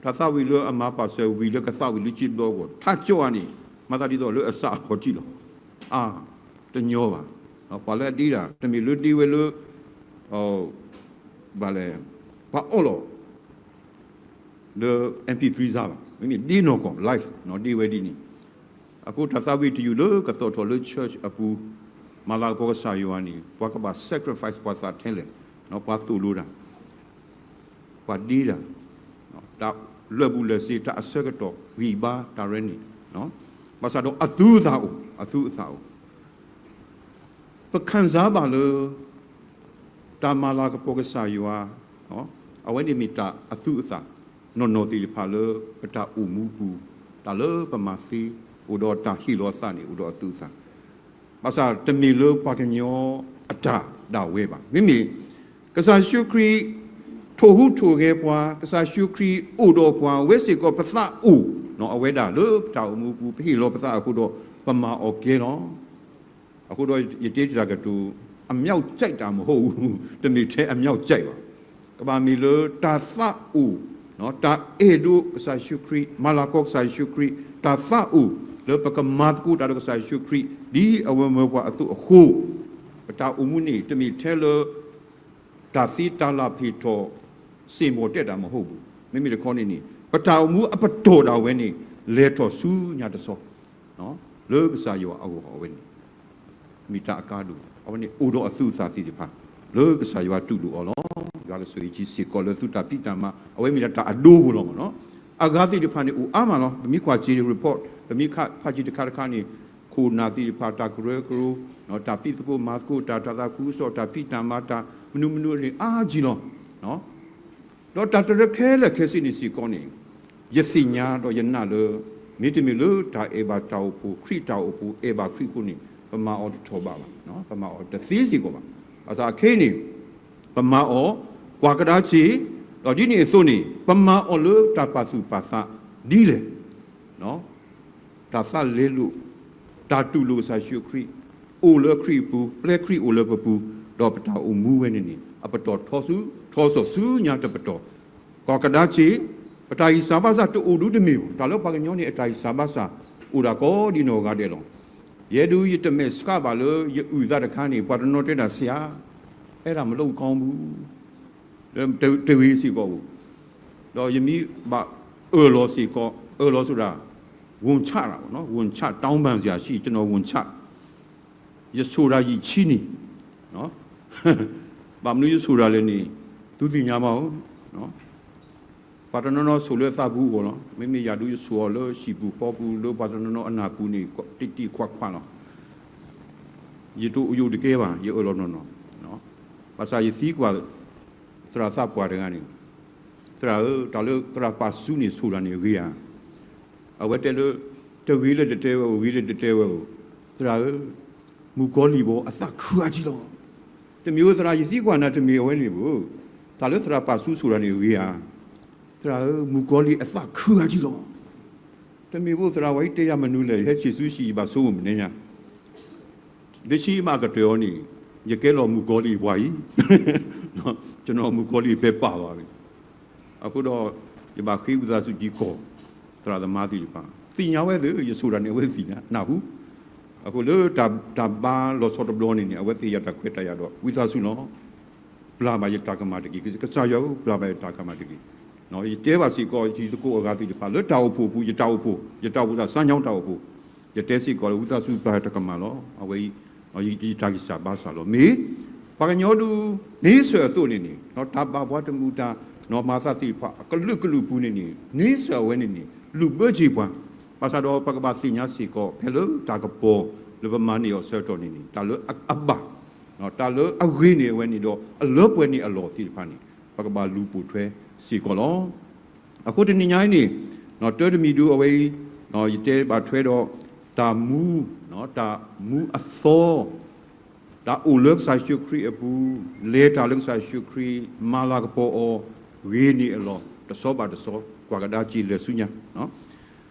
တၢ်သးဝံၣ်လၢအမၤပာ်စၢၤဝံၤလၢကသးဝံၣ်လၢက့ဘျီအဂီၢ် ထးကၠီၣ်ဧါန့ၣ် မၤသးဒ်သိးလၢအစးအဃီၤထံးလီၤ, အါ, တညီဘၣ်, ပှၤလၢအဒ့တၢ် တမ့ၢ်လၢဒ့ဝဲလၢ ဘၣ်လဲၣ်, ပှၤအီၣ်လီၤ လၢ MP three စါဘၣ်, မ့မ့ၢ်ဒ့နီၢ်ကီၢ် live ဒ့ဝဲဒ်န့ၣ်, အဃိတၢ်သးဝံၣ်တယုၢ်လၢကသီၣ်ထီၣ်လၢ church အပူၤ, မၤလၤကပီၤကစၢ်ယွၤန့ၣ် ပှၤကဘၣ် sacrifice ပှၤသးထဲလဲၣ်, ပှၤသိၣ်လိတၢ် ပှၤဒ့တၢ်, တၢ်လၢာ်ဘူၣ်လၢာ်စ့ၤ တၢ်အဆၢကတီၢ် ဂံၢ်ဘါတၢ်ရဲန့ၣ်, ဘၣ်ဆၣ်ဒီးအသူအသၣ်အိၣ်, အသူအသၣ်အိၣ်, ပ ခံစား ဘၣ်လၢ တၢ်မၤလၤကပီၤကစၢ်ယွၤ, အဝဲန့ၣ်မ့ၢ်တၢ်အသူအသၣ် နီၢ်နီၢ်သ့ၣ်တဖၣ်လၢ ပတၢ်အိၣ်မူပူၤ, တၢ်လၢပမၤသ့ အိၣ်ဒီးတၢ်ဟ့ၣ်လီၤသးန့ၣ် အိၣ်ဒီးအသူအသၣ် ဘၣ်ဆၣ်တမ့ၢ်လၢပှၤကညီအတၢ်ဒၣ်ဝဲဘၣ်. မ့မ့ၢ် ကစၢ်ယ့ၣ်ၡူးခရံာ် ထိၣ်ဟူးထိၣ်ဂဲၤပှၤ, ကစၢ်ယ့ၣ်ၡူးခရံာ်အိၣ်ဒီးပှၤ, အဝဲစ့ၢ်ကီးပသးအိၣ်, အဝဲဒၣ်လၢပတၢ်အိၣ်မူပူၤ ပဟ့ၣ်လီၤပသးအဃိဒီး ပမၤအီၤကဲလီၤ. အဃိဒီးယတဲတၢ်ကတိၤ အမြောက်ကြိုက်တာမဟုတ်ဘူး, တမ့ၢ်ထဲအမြောက်ကြိုက်ဘၣ်. ကဘၣ်မ့ၢ်လၢတၢ်သးအိၣ်, တၢ်အဲၣ်ဒိးကစၢ်ယ့ၣ်ၡူးခရံာ်, မၤလၤကပီၤကစၢ်ယ့ၣ်ၡူးခရံာ်, တၢ်သးအိၣ်လၢပကမၤသကိးတၢ်ဒီးကစၢ်ယ့ၣ်ၡူးခရံာ် ဒ်အဝဲမၢပှၤအသိးအဃိ, ပတၢ်အိၣ်မူန့ၣ် တမ့ၢ်ထဲလၢ တၢ်သ့တၢ်လၢ်ဖ့ၣ်ထီၣ် စ့ၢ်မီၤတဲာ်တၢ်မဟုတ်ဘူး. မ့မ့ၢ်တခီန့ၣ်န့ၣ် ပတၢ်အိၣ်မူအပတီၢ်ဒၣ်ဝဲန့ၣ် လဲၤထီၣ်ဆူညါတဆီ လၢကစၢ်ယွၤအဂီၢ်အဝဲန့ၣ် မ့ၢ်တၢ်အကါဒိၣ်, အဝဲန့ၣ်အိၣ်ဒီးအသူအသၣ်သ့ၣ်တဖၣ် လၢကစၢ်ယွၤတူၢ်လိာ်အီၤလီၤ. ယွၤကဆိၣ်ဂ့ၤက့ၤစ့ၢ်ကီးလၢသုတၢ်ဖံးတၢ်မၤ အဝဲမ့ၢ်ဒၣ်တၢ်အဒိအဂီၢ်လီၤမ့ၢ်နီၤ. အဂၤသ့ၣ်တဖၣ်န့ၣ် အိၣ်အါမးလီၤ. ပမ့ၢ်ကွၢ်က့ၤ report ပမ့ၢ်ဖးက့ၤတခါတခါန့ၣ် ခိၣ်နၢ်သ့ၣ်တဖၣ် တၢ်ကရၢကရိ, တၢ်ဖံးသကိးမၤသကိးတၢ်, တၢ်သးခုကစီၣ်, တၢ်ဖံးတၢ်မၤ, တၢ်မနုၤမနုၤန့ၣ် အါကံလီၤ. ဒီးတၢ်တရၢခဲလၢာ်ခဲဆ့န့ၣ်စ့ၢ်ကီးန့ၣ် ယသ့ၣ်ညါဒီးယနာ်လၢ မ့တမ့ၢ်လၢတၢ်အဲၣ်ဘၣ်တၢ်အိၣ်ဖှိၣ်, ခရံာ်တၢ်အိၣ်ဖှိၣ်, အဲၣ်ဘၣ်ခရံာ်အဃိန့ၣ် ပမၤအီၤတထီၣ်ဘးဘၣ်, ပမၤအီၤတသ့စ့ၢ်ကီးဘၣ်. ဘၣ်ဆၣ်အခဲအံၤန့ၣ် ပမၤအီၤ ကွၢ်ကဒါက့ၤ ဒီးဒ်န့ၣ်အသိးန့ၣ် ပမၤအီၤလၢတၢ်ပာ်သူၣ်ပာ်သးဒ်လဲၣ်. တၢ်သးလဲလိာ်, တၢ်တူၢ်လိာ်ကစၢ်ယ့ၣ်ၡူးခရံာ်, အိၣ်လၢခရံာ်အပူၤ, ပျဲခရံာ်အိၣ်လၢပပူၤ, ဒီးပတၢ်အိၣ်မူဝဲန့ၣ်န့ၣ် အပတီၢ်ထီဆူ ထီစီၣ်ဆူညါတပတီၢ်, ကီၢ်ကဒါက့ၤ, ပတၢ်ဂံၢ်စၢ်ဘါစၢ်တအိၣ်ဒံးတမ့ၢ်ဘၣ်. တၢ်လၢပှၤကညီန့ၣ် အတၢ်ဂံၢ်စၢ်ဘါစၢ် အိၣ်ဒၣ်ကိးဒံနီၢ်ဂၤဒဲးလီၤ. ယဲဒၣ်ယတမဲာ်ဆှးဘၣ်လၢယအုၣ်သးတခါန့ၣ် ပှၤတနီၤတဲဒၣ်ဆရာ, အဲဒါမလုပ်ကောင်းဘူး, တဂ့ၤစ့ၢ်ကီးအိၣ်, ဒီးယမ့ၢ်ဘၣ်အၢၣ်လီၤစ့ၢ်ကီး, အၢၣ်လီၤဆိဒၣ်, ဝံၢ်ဆၣ်, ဝံၢ်ဆၣ် တောင်းပန်စရာရှိ, ကျွန်တော် ဝံၢ်ဆၣ်, ယဆိၣ်တၢ်ယံာ်ဆံးန့ၣ်, ဘၣ်မနုၤယဆိၣ်တၢ်လဲၣ်န့ၣ် သုသ့ၣ်ညါဘၣ်ဧိၤ, ပှၤတနီၤနီၤဆိၣ်လၢသးပူၤအဂီၢ်လီၤ. မ့မ့ၢ်ယၤဒုးယဆိၣ်အီၤလၢဟံၣ်ပူၤဃီပူၤ လၢပှၤတနီၤနီၤအနၢ်ပူၤန့ၣ် တံၢ်တံၢ်ခွးခွးလီၤ. ယတအိၣ်ယိာ်တကဲဘၣ်, ယအၢၣ်လီၤနီၢ်နီၢ်, ဘၣ်ဆၣ်ယသံကွၢ် သရၣ်သးပှၢ်တဂၤန့ၣ်, သရၣ်ဧၢ, တၢ်လၢသရၣ်ပာ်ဆူန့ၣ်ဆိၣ်တၢ်န့ၣ်ဂ့ၤဧါ. အဝဲတဲလၢ တဂ့ၤလၢတတဲဝဲဧိၤ, ဂ့ၤလၢတတဲဝဲဧိၤ, သရၣ်ဧၢ, မုၣ်ကီၤလံၢ်ဘီအသးခုအါကံလီၤ. တမ့ၢ်ဧိၤသရၣ် ယသံကွၢ်နၤ တမ့ၢ်အဝဲန့ၣ်ဘၣ်, တၢ်လၢသရၣ်ပာ်ဆူဆိၣ်တၢ်န့ၣ်ဂ့ၤဧါ. သရၣ်ဧၢ, မုၣ်ကီၤလံၢ်အသးခုအါကံလီၤ. တမ့ၢ်ဘၣ်သရၣ် ဝဲအံၤတဲယၤမနုၤလဲၣ်, ယဟဲဆံးဆူဟံၣ် ယဘၣ်ဆိကမိၣ်မနုၤညါ လၢဆံးမးကတၢၢ်အီၤန့ၣ်, ယကဲလီၤမုၣ်ကီၤလံၢ်အပှၤအံၤ, ကျွန်တော် မုၣ်ကီၤလံၢ်ပဲပာ်ဘၣ်ဝဲ. အဃိဒီး ယဘၣ်ဃ့ဝံသးစူၤကံကီၢ် သရၣ်သမါသ့ၣ်တဖၣ် သ့ၣ်ညါဝဲသ့ၣ် ယဆိၣ်တၢ်န့ၣ် အဝဲသ့ၣ်ညါနၢ်ဟူ. အဃိလၢတၢ်, တၢ်ဘါလီၤဆီတဘျီန့ၣ်န့ၣ် အဝဲသ့ၣ်ညါတၢ်ခွဲးတၢ်ယာ်ဒီး ဝံသးစူၤလီၤ. ပျၢ်ဘၣ်ယတၢ်ကမၣ်တက့ၢ်. ကစၢ်ယွၤဧၢ, ပျၢ်ဘၣ်ယတၢ်ကမၣ်တက့ၢ်. ယတဲဘၣ်စ့ၢ်ကီး ယသကိးအဂၤသ့ၣ်တဖၣ် လၢတၢ်အိၣ်ဖှိၣ်အပူၤ, ယတၢ်အိၣ်ဖှိၣ်, ယတၢ်အိၣ်ဖှိၣ်သးစၢ်ညါတၢ်အိၣ်ဖှိၣ်, ယတဲစ့ၢ်ကီးလၢ ဝံသးစူၤပျၢ်တၢ်ကမၣ်လီၤ. အဝဲအံၤ ယတၢ်ဂံၢ်စၢ်ဘါစၢ်လီၤ. မ့ၢ်ပှၤကညီဒုး န့ဆၢၣ်အသိးန့ၣ်န့ၣ် တၢ်ဘၣ်ပှၤတမုာ်တၢ်နီၢ်မၤသးသ့ၣ်တဖၣ် အကလုာ်ကလုာ်ပူၤန့ၣ်န့ၣ် န့ဆၢၣ်အဝဲန့ၣ်န့ၣ် လုၢ်ဘၢက့ၤပှၤ. ဘၣ်ဆၣ်ဒီးပကဘၣ်သ့ၣ်ညါစ့ၢ်ကီး ဖဲလၢတၢ်ကပီၤလၢပမၤန့ၢ်အီၤဆၢကတီၢ်န့ၣ်န့ၣ် တၢ်လၢအဘၣ်, တၢ်လၢအဂ့ၤန့ၢ်အဝဲန့ၣ်ဒီး အလၢပှဲၤန့ၢ်အလီၢ်သ့ၣ်တဖၣ်န့ၣ် ပကဘၣ်လူၤပိာ်ထွဲစ့ၢ်ကီးလီၤ. အဃိတနံၤညါအံၤန့ၣ် တၢ်တမံၤဒုးအဝဲအံၤ ယတဲဘၣ်ထွဲဒီး တၢ်မူ, တၢ်မူအသီ, တၢ်အိၣ်လၢကစၢ်ယ့ၣ်ၡူးခရံာ်အပူၤ, လဲၤတၢ်လၢကစၢ်ယ့ၣ်ၡူးခရံာ်, မၤလၤကပီၤအီၤ, ဂ့ၤန့ၢ်အလီၢ် တဆီဘၣ်တဆီ, ကွၢ်ကဒါက့ၤလဲၤဆူညါ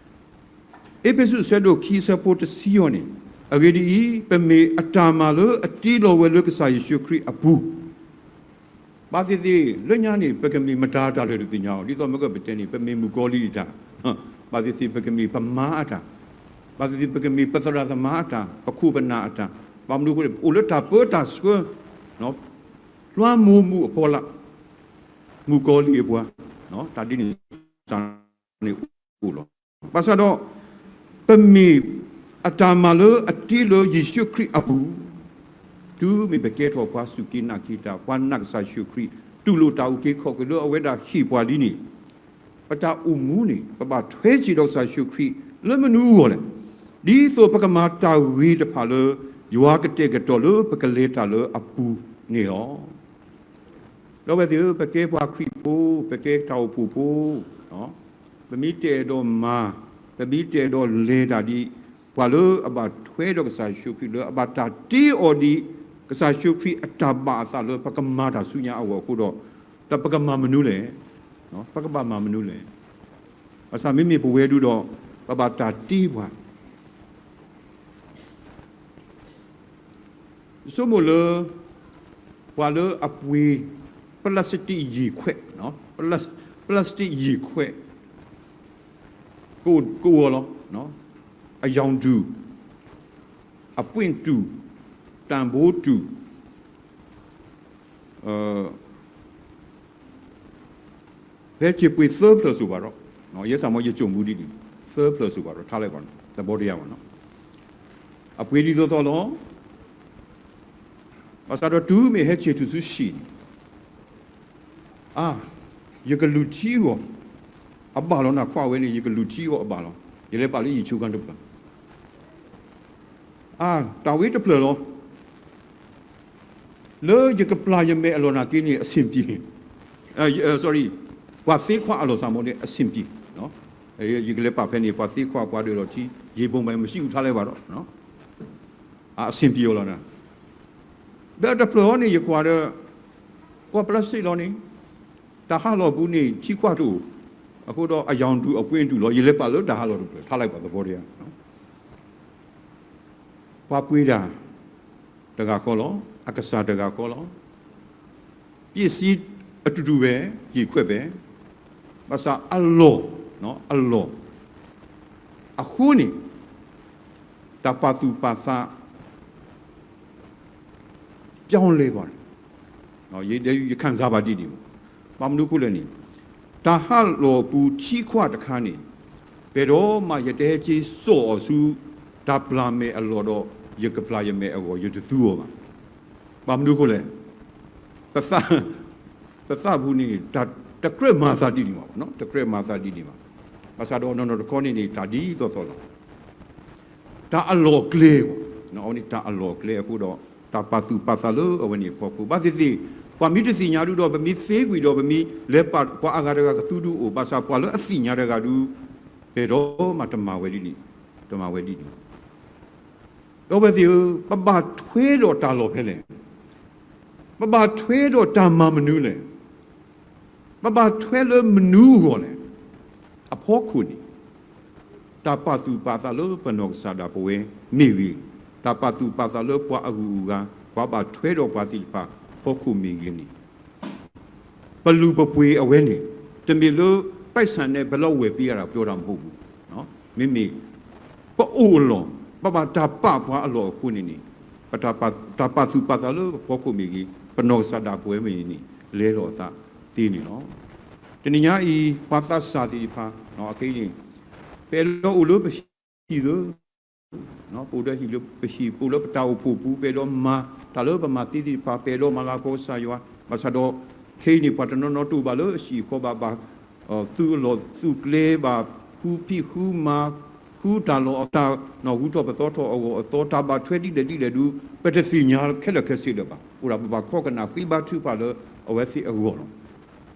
အ့းဖ့းစူး အဆၢဒိၣ်ခံ အဆၢဖိတဆံအံၤန့ၣ်, အဂ့ၢ်ဒ်အံၤ, ပမ့ၢ်အတၢ်မၤလၢအတ့လီၤဝဲလၢကစၢ်ယ့ၣ်ၡူးခရံာ်အပူၤ, ဘၣ်သ့ၣ်သ့ၣ် လၢညါန့ၣ် ပကမ့ၢ်မတၤတၢ်လၢာ်တသ့ၣ်ညါအီၤ, ဒ်သိးမ့ၢ်ကပတဲန့ၣ် ပမ့ၢ်မုၣ်ကီၤလံၢ်အတၢ်, ဘၣ်သ့ၣ်သ့ၣ် ပကမ့ၢ်ပမါအတၢ်, ဘၣ်သ့ၣ်သ့ၣ် ပကမ့ၢ်ပသရၣ်သမါအတၢ်, ပခိၣ်ပနၢ်အတၢ်, ဘၣ်မနုၤအဃိန့ၣ် ပအိၣ်လၢတၢ်ပၢတၢ်ဆှၢ, လွှမ်းမိုးမှုအဖီလာ်, မုၣ်ကီၤလံၢ်အပှၤ, တၢ်ဒ်န့ၣ် တၢ်န့ၣ်အိၣ်လီၤ. ဘၣ်ဆၣ်ဒီး ပမ့ၢ်အတၢ်မၤလၢအတ့လၢယ့ၣ်ၡူးခရံာ်အပူၤ, တုၤမ့ၢ်ပကဲထီၣ်ပှၤစူၢ်က့ၤနာ်က့ၤတၢ်, ပှၤနာ်ကစၢ်ယ့ၣ်ၡူးခရံာ်, တူၢ်လိာ်တၢ်အုၣ်က့ၤခီၣ်က့ၤလၢအဝဲဒၣ်ဟ့ၣ်ပှၤလံန့ၣ်, ပတၢ်အိၣ်မူန့ၣ် ပဘၣ်ထွဲစ့ၢ်ဒီးကစၢ်ယ့ၣ်ၡူးခရံာ်လၢမနုၤအဂီၢ်လဲၣ်. ဒ်သိးပကမၤတၢ်ဂ့ၤတဖၣ်လၢ ယွၤကတဲာ်ကတီၤလၢပကလဲၤတၢ်လၢအပူၤန့ၣ်လီၤ. ဒီပုၢ်ဝဲၢ်သ့ၣ်ဧၢ, ပကဲပှၤခရံာ်ဖိ, ပကဲတၢ်အိၣ်ဖှိၣ်ဖိ, ပမ့ၢ်တအဲၣ်ဒိးမၤ, ပမ့ၢ်တအဲၣ်ဒိးလဲၤတၢ်ဒ် ပှၤလၢအဘၣ်ထွဲဒီးကစၢ်ယ့ၣ်ၡူးခရံာ် လၢအဘၣ်တၢ်တ့အီၤဒ် ကစၢ်ယ့ၣ်ၡူးခရံာ်အတၢ်ဘၣ်အသးလၢပကမၤတၢ်ဆူညါအဂီၢ်အဃိဒီး, ဒီးပကမၤမနုၤလဲၣ်, ပကဘၣ်မၤမနုၤလဲၣ်. ဘၣ်ဆၣ်မ့မ့ၢ်ပဝဲဒၣ်ဒီး ပဘၣ်တၢ်တ့ပှၤ ဆိကမိၣ်လၢ ပှၤလၢအပှ့ၤ ပလၢစတံးယံာ်ခွဲး, ပလၢစတံးယံာ်ခွဲး ကအိၣ်လီၤ, အရောင်တူ, အပွင့်တူ, တၢ်ဘိတူ, ဖဲစ့ပှ့ၤသၢဖျၢၣ်စိၤဘၣ်ဒီး, ယဲစ့ၢ်မ့ၢ်ယကိာ်မူဒ်န့ၣ်, သၢဖျၢၣ်စိၤဘၣ်ဒီး ထါလၢပှၤ သဘောတရားဘၣ်နီၤ, အပှ့ၤဒ်သိးသိးလီၤ. ဘၣ်ဆၣ်ဒီးတုၤမ့ၢ်ဟဲဆ့ၣ်ထူၣ်ဆူဟံၣ်န့ၣ်, အါ, ယကလူၢ်ထံအဂီၢ် အဘၣ်လီၤနၤ, ခွါဝဲန့ၣ် ယကလူၢ်ထံအဂီၢ်အဘၣ်လီၤ, ယလဲၤပာ်လၢယဆိကတၢၢ်တဖျၢၣ် အါ, တၢ်ဝဲတဖျၢၣ်လီၤ. လၢယကပျၢ်ယမဲာ်အလီၢ်နာ်က့န့ၣ် အဆင်ပြေ, sorry, ပှၤသ့ခွါအလီၢ်စ့ၢ်မ့ၢ်န့ၣ် အဆင်ပြေ, ယကလဲၤပာ်ဖဲန့ၣ် ပှၤသ့ခွါပှၤဒၢးလီၤထံ, ရေပုံးပိုင်း မရှိဘူး ထါလၢပှၤဒီး, အဆင်ပြေအီၤလီၤနၤ. ဒီးတဖျၢၣ်အံၤန့ၣ် ယကွၢ်ဒီး ကွၢ်ပလၢစတံးလီၤန့ၣ် တၢ်ဟးလီၢ်ပူၤန့ၣ် ထံခွါတအိၣ်, အဃိဒီးအရောင်ဒူအပှ့ၤဒူလီၤ, ယလဲၤပာ်လၢတၢ်ဟးလီၢ်တဖျၢၣ် ထါလိုက်ပှၤသဘောတရား ပှၤပှ့ၤတၢ်တဂၤဃီလီၤ, အကစၢ်တဂၤဃီလီၤ, ပျ့ၣ်စံအတူတူပဲ, ရေခွက်ပဲ, ဘၣ်ဆၣ်အလီၢ်, အလီၢ်, အဃိန့ၣ် တၢ်ပာ်သူၣ်ပာ်သး ပြောင်းလဲသွားတယ်. ယခံစားပါဒ်န့ၣ်, ဘၣ်မနုၤအဃိလဲၣ်န့ၣ်, တၢ်ဟးလီၢ်ပူၤထံခွါတခါန့ၣ်, ပအဲၣ်ဒိးမးယတဟဲက့ၤစိာ်အီၤဆူ တၢ်ပျၢ်မဲာ်အလီၢ်ဒီး ယကပျၢ်ယမဲာ်အဂီၢ် ယတသူအီၤဘၣ်. ဘၣ်မနုၤအဃိလဲၣ်, ပသးပူၤန့ၣ် တကြၢးမၤသးဒ်န့ၣ်ဘၣ်, တကြၢးမၤသးဒ်န့ၣ်ဘၣ်. ဘၣ်ဆၣ်ဒီးနီၢ်နီၢ်တခီန့ၣ်န့ၣ် တၢ်ဒ်သိးသိးလီၤ. တၢ်အလီၢ်အကျဲ, အဝဲန့ၣ်တၢ်အလီၢ်အကျဲအဃိဒီး တၢ်ပာ်သူၣ်ပာ်သးလၢအဝဲန့ၣ်အဖီခိၣ် ဘၣ်သ့ၣ်သ့ၣ် ပှၤမ့ၢ်တသ့ၣ်ညါဒုဒီး ပမ့ၢ်သ့ကွံာ်ဒီး ပမ့ၢ်လဲၤပာ်ပှၤအဂၤတဂၤကသူဒုအိၣ်, ဘၣ်ဆၣ်ပှၤလၢအသ့ၣ်ညါတဂၤဒု ပအဲၣ်ဒိးမးတမၤဝဲဒ်န့ၣ်, တမၤဝဲဒ်န့ၣ်. ဒီပုၢ်ဝဲၢ်သ့ၣ်ဧၢ, ပဘၣ်ထွဲဒီးတၢ်လီၢ်ဖဲလဲၣ်, ပဘၣ်ထွဲဒီးတၢ်မၤမနုၤလဲၣ်, ပဘၣ်ထွဲလၢမနုၤအဂီၢ်လဲၣ်. အဖီခိၣ်န့ၣ် တၢ်ပာ်သူၣ်ပာ်သးလၢပနီၢ်ကစၢ်ဒၣ်ပဝဲမ့ၢ်ဂ့ၤ, တၢ်ပာ်သူၣ်ပာ်သးလၢပှၤအဂုၤအဂၤ, ပှၤဘၣ်ထွဲဒီးပှၤသ့ၣ်တဖၣ်အဖီခိၣ်မ့ၢ်ဂ့ၤန့ၣ်, ပလုၢ်ပပှ့ၤအဝဲန့ၣ် တမ့ၢ်လၢ ပိုက်ဆံ နဲ့ ဘယ်လောက်ဝယ်ပေးရတာ ပြောတာမဟုတ်ဘူး. မ့မ့ၢ် ပအိၣ်အလီၢ်, ပဘၣ်တၢ်ပာ်ပှၤအလီၢ်အဃိန့ၣ်န့ၣ်, ပတၢ်ပာ်သူၣ်ပာ်သးလၢပဖီခိၣ်မ့ၢ်ဂ့ၤ, ပနီၢ်ကစၢ်ဒၣ်ပဝဲမ့ၢ်ဂ့ၤန့ၣ် လဲၤလီၤအသးသ့န့ၣ်လီၤ. တနံၤညါအံၤ ပှၤသးစၢ်သ့ၣ်တဖၣ် အခဲအံၤန့ၣ် ပအဲၣ်ဒိးအိၣ်လၢပဟံၣ်သၢ ပအိၣ်ဒီးဟံၣ်လၢပဟံၣ် ပအိၣ်လၢပတၢ်အိၣ်ဖှိၣ်ပူၤ ပအဲၣ်ဒိးမၤတၢ်လၢပမၤသ့သ့ၣ်တဖၣ် ပအဲၣ်ဒိးမၤလၤကပီၤကစၢ်ယွၤ, ဘၣ်ဆၣ်ဒီး ခဲအံၤန့ၣ် ပှၤတနီၤနီၤတအိၣ်ဘၣ်လၢအဟံၣ်အဃီဘၣ် ဘၣ် သူၣ်အလီၢ်သူၣ်ကျဲဘၣ် ဃုဖံးဃုမၤ ဃုတၢ်လီၢ်အသး ဂုၤထီၣ်ပသီထီၣ်အဂီၢ်အသီ တၢ်ဘၣ်ထွဲဒ်လဲၣ်ဒ်လဲၣ်ဒု ပတသ့ၣ်ညါခဲလၢာ်ခဲဆ့လၢၤဘၣ်. အိၣ်ဒၣ်ပဘၣ်ခီကနၣ်ဃ့ဘါထုကဖၣ်လၢအဝဲသ့ၣ်အဂီၢ်လီၤ.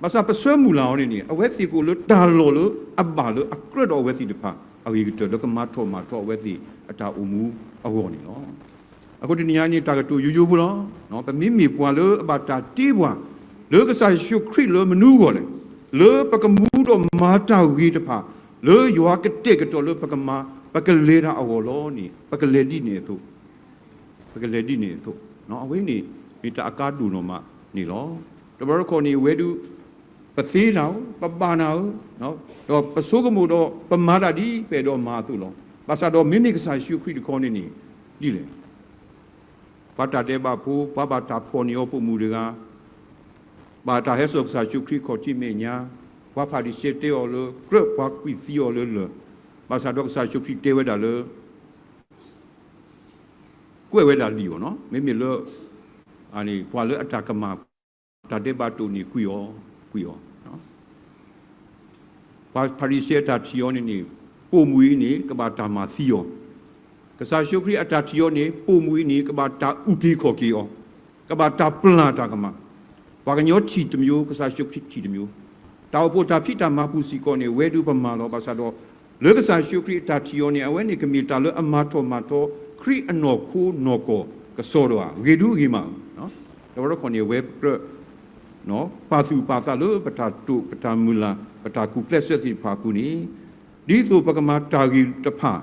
ဘၣ်ဆၣ်ပဆၢမုၢ်လၢ်အီၤန့ၣ်န့ၣ် အဝဲသ့ၣ်ကအိၣ်လၢတၢ်လီၢ်လၢအဘၣ်လၢအကြၢးဒီးအဝဲသ့ၣ်တဖၣ် အဂ့ၤကတၢၢ်လၢကမၤထီၣ်မၤထီအဝဲသ့ၣ်အတၢ်အိၣ်မူအဂီၢ်န့ၣ်လီၤ. အဃိတနံၤညါန့ၣ် တၢ်ကတိၤယိယိဖိလီၤ. ပမ့မ့ၢ်ပှၤလၢအဘၣ်တၢ်တ့ပှၤ လၢကစၢ်ယ့ၣ်ၡူးခရံာ်လၢမနုၤအဂီၢ်လဲၣ်, လၢပကမူဒီးမၤတၢ်ဂ့ၤတဖၣ် လၢယွၤကတဲာ်ကတီၤလၢပကမၤ ပကလဲၤတၢ်အဂီၢ်လီၤန့ၣ် ပကလဲၤဒ်န့ၣ်အသိး ပကလဲၤဒ်န့ၣ်အသိး အဝဲန့ၣ် မ့ၢ်တၢ်အကါဒိၣ်နီၢ်မးန့ၣ်လီၤ. တဘျီတခီၣ်န့ၣ် ဝဲဒုး ပသ့တၢ်ဧိၤ ပဘၣ်နၢ်ဧိၤ ဒီးပဆိကမိၣ်ဒီး ပမၤတၢ်ဒ် ပအဲၣ်ဒိးမၤအသိးလီၤ. ဘၣ်ဆၣ်ဒီးမ့မ့ၢ်ကစၢ်ယ့ၣ်ၡူးခရံာ်တခီန့ၣ်န့ၣ် ဒ်လဲၣ် ပှၤတၢ်ဒဲးဘးဖိ ပှၤဘၣ်တၢ်ဖီၣ်န့ၢ်အီၤပိာ်မုၣ်တဂၤ ဘၣ်တၢ်ဟဲစိာ်ကစၢ်ယ့ၣ်ၡူးခရံာ်ခီၣ်ထံးမဲာ်ညါ, ပှၤဖၤရံၤၡဲတဲအီၤလၢကြၢး ပှၤကွံာ်သံအီၤလၢလၢၢ်, ဘၣ်ဆၣ်ဒီးကစၢ်ယ့ၣ်ၡူးခရံာ်တဲဝဲဒၣ်လၢ ကွဲးဝဲဒၣ်လံာ်အီၤနီၤ, မ့မ့ၢ်လၢ ပှၤလၢအတၢ်ကမၣ် တၢ်ဒဲးဘးတအိၣ်န့ၣ် ကွံာ်အီၤ, ကွံာ်အီၤ ပှၤဖၤရံၤၡဲအတၢ်ထံၣ်အီၤန့ၣ်န့ၣ် ပိာ်မုၣ်အံၤန့ၣ် ကဘၣ်တၢ်မၤသံအီၤ, ကစၢ်ယ့ၣ်ၡူးခရံာ်အတၢ်ထံၣ်အီၤန့ၣ် ပိာ်မုၣ်အံၤန့ၣ် ကဘၣ်တၢ်အုၣ်က့ၤခီၣ်က့ၤအီၤ, ကဘၣ်တၢ်ပျၢ်တၢ်ကမၣ်, ပှၤကညီထံၣ်တမျိုး ကစၢ်ယ့ၣ်ၡူးခရံာ်ထံၣ်တမျိုး, တၢ်အိၣ်ဖှိၣ်တၢ်ဖံးတၢ်မၤပူၤစ့ၢ်ကီးန့ၣ် ဝဲဒုးပမၤလီၤ, ဘၣ်ဆၣ်ဒီး လၢကစၢ်ယ့ၣ်ၡူးခရံာ်အတၢ်ထံၣ်အီၤန့ၣ် အဝဲန့ၣ်ကမ့ၢ်တၢ်လၢအမၤထီၣ်မၤထီ ခရံာ်အနီၢ်ခိနီၢ်ကီၢ် ကစီဒီဧါ, ဂ့ၤဒုဂ့ၤမးဧါ, တဘျီတခီၣ်န့ၣ် အဝဲကြၢး ပာ်သူၣ်ပာ်သးလၢပတၢ်တိာ် ပတၢ်မုၢ်လၢ် ပတၢ်ကူၣ်ကျဲးစၢးသ့ၣ်တဖၣ်အပူၤန့ၣ် ဒ်သိးပကမၤတၢ်ဂ့ၤတဖၣ်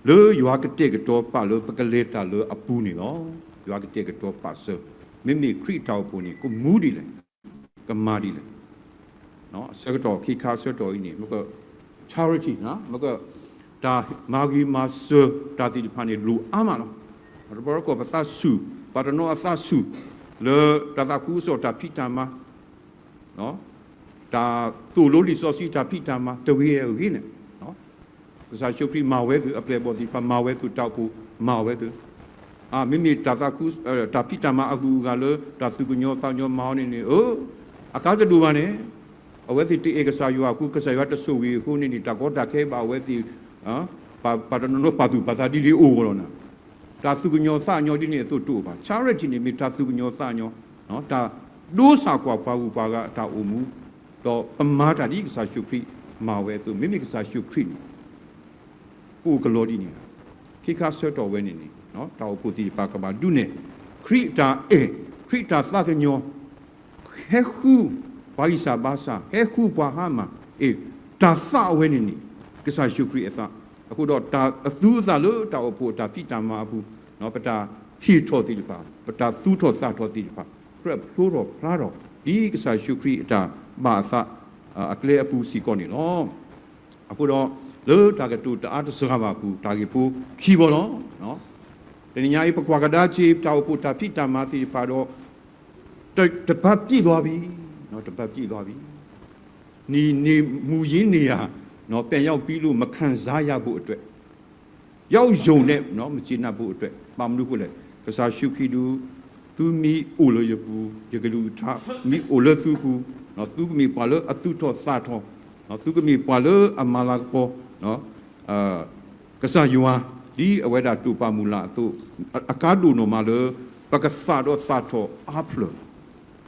လၢယွၤကတဲာ်ကတီၤပာ်လၢပကလဲၤတၢ်လၢအပူၤန့ၣ်လီၤ. ယွၤကတဲာ်ကတီၤပာ်စၢၤ, မ့မ့ၢ်ခရံာ်အတၢ်အိၣ်ဖှိၣ်န့ၣ် ကမူဒ်လဲၣ် ကမၤဒ်လဲၣ် အဆၢကတီၢ် ခဲခါအဆၢကတီၢ်အံၤန့ၣ် မ့ၢ်က charity မ့ၢ်က တၢ်မၤဂ့ၤမၤစၢၤတၢ်သ့ၣ်တဖၣ်န့ၣ် လိၣ်အါမးလီၤ. တဘျီတခီၣ်ပသးဆူၣ်, ပှၤတနီၤအသးဆူၣ် လၢတၢ်သးခုကစီၣ်တၢ်ဖံးတၢ်မၤ တၢ်သိၣ်လိလံာ်စီဆှံတၢ်ဖံးတၢ်မၤ တဂ့ၤအဂ့ၤန့ၣ် ကစၢ်ယ့ၣ်ၡူးခရံာ်မၤဝဲသုး အပျဲၢ်အဘီၣ်သ့ၣ်တဖၣ်မၤဝဲသုး တၢ်အိၣ်ဖှိၣ်မၤဝဲသုး, မ့မ့ၢ်တၢ်သးခု တၢ်ဖံးတၢ်မၤအဂုၤအဂၤလၢ တၢ်သူၣ်ကညီၤသးကညီၤမၤအီၤန့ၣ်န့ၣ် အၢ အကါတဒိၣ်ဘၣ်န့ၣ် အဝဲသ့ၣ်တအဲၣ်ကစၢ်ယွၤအဃိ ကစၢ်ယွၤတဆိၣ်ဂ့ၤအဃိန့ၣ်န့ၣ် တၢ်ကီတၢ်ခဲဘၣ်အဝဲသ့ၣ် ပှၤတနီၤနီၤပာ်သူၣ်ပာ်သးဒ်န့ၣ်အိၣ်ဂီၢ်လီၤနၤ. တၢ်သူၣ်ကညီၤသးကညီၤဒ်န့ၣ်အသိးတအိၣ်ဘၣ်. charity န့ၣ်မ့ၢ်တၢ်သူၣ်ကညီၤသးကညီၤ, တၢ်ဒိစၢ်ကွၢ်ပှၤဂုၤပှၤဂၤအတၢ်အိၣ်မူ, ဒီးပမၤတၢ်ဒ်ကစၢ်ယ့ၣ်ၡူးခရံာ်မၤဝဲအသိး မ့မ့ၢ်ကစၢ်ယ့ၣ်ၡူးခရံာ်န့ၣ် ကအိၣ်ကလီဒ်န့ၣ်, ခဲခါဆၢကတီၢ်ဝဲန့ၣ်န့ၣ် တၢ်အိၣ်ဖှိၣ်သ့ၣ်တဖၣ်ကဘၣ်ဒုးနဲၣ် ခရံာ်အတၢ်အဲၣ် ခရံာ်အတၢ်သးကညီၤ ဟဲဃု ဘၣ်ဂံၢ်စၢ်ဘါစၢ်, ဟဲဃုပှၤဟါမၢ်, အ့ၣ်, တၢ်သးအဝဲန့ၣ်န့ၣ် ကစၢ်ယ့ၣ်ၡူးခရံာ်အသး, အဃိဒီးတၢ်အသူအသၣ်လၢတၢ်အိၣ်ဖှိၣ်အတၢ်ဖံးတၢ်မၤအပူၤ, ပတၢ်ဟ့ၣ်ထီၣ်သ့ၣ်တဖၣ်, ပတၢ်သူၣ်ထီၣ်သးထီၣ်သ့ၣ်တဖၣ်, ကြၢးဖျိထီၣ်ဖျါထီၣ် ဒ်ကစၢ်ယ့ၣ်ၡူးခရံာ်အတၢ်ဘၣ်အသးအကျဲအပူၤစ့ၢ်ကီးန့ၣ်လီၤ. အဃိဒီး လၢတၢ်ကတိၤတအါတစှၤဘၣ်အပူၤ တၢ်ဂ့ၢ်ဖိခံဘီလီၤ. တနံၤညါအံၤ ပကွၢ်ကဒါက့ၤ တၢ်အိၣ်ဖှိၣ်တၢ်ဖံးတၢ်မၤသ့ၣ်တဖၣ်ဒီး တ, တပတ်ပြည့်သွားပြီ, တပတ်ပြည့်သွားပြီ. နေ, နေ, မူရင်းနေရာ, ပြန်ရောက်ပြီလို့ မခံစားရဖို့အတွက်, ရောက်ရုံနဲ့ မကျေနပ်ဖို့အတွက်, ဘာမလို့လဲ, ကစၢ်ယ့ၣ်ၡူးခရံာ်ဒုး သုမ့ၢ်အိၣ်လၢယပူၤ, ယကလုၢ်ကထါမ့ၢ်အိၣ်လၢသုပူၤ, သုကမ့ၢ်ပှၤလၢအသူၣ်ထီၣ်သးထီၣ်, သုကမ့ၢ်ပှၤလၢအမၤလၤကပီၤ ကစၢ်ယွၤ ဒ်အဝဲဒၣ်တိာ်ပာ်မုၢ်လၢ်အသိး, အကါဒိၣ်နီၢ်မးလၢ ပကသးဒီးသးထီၣ်အါဖျၢၣ်,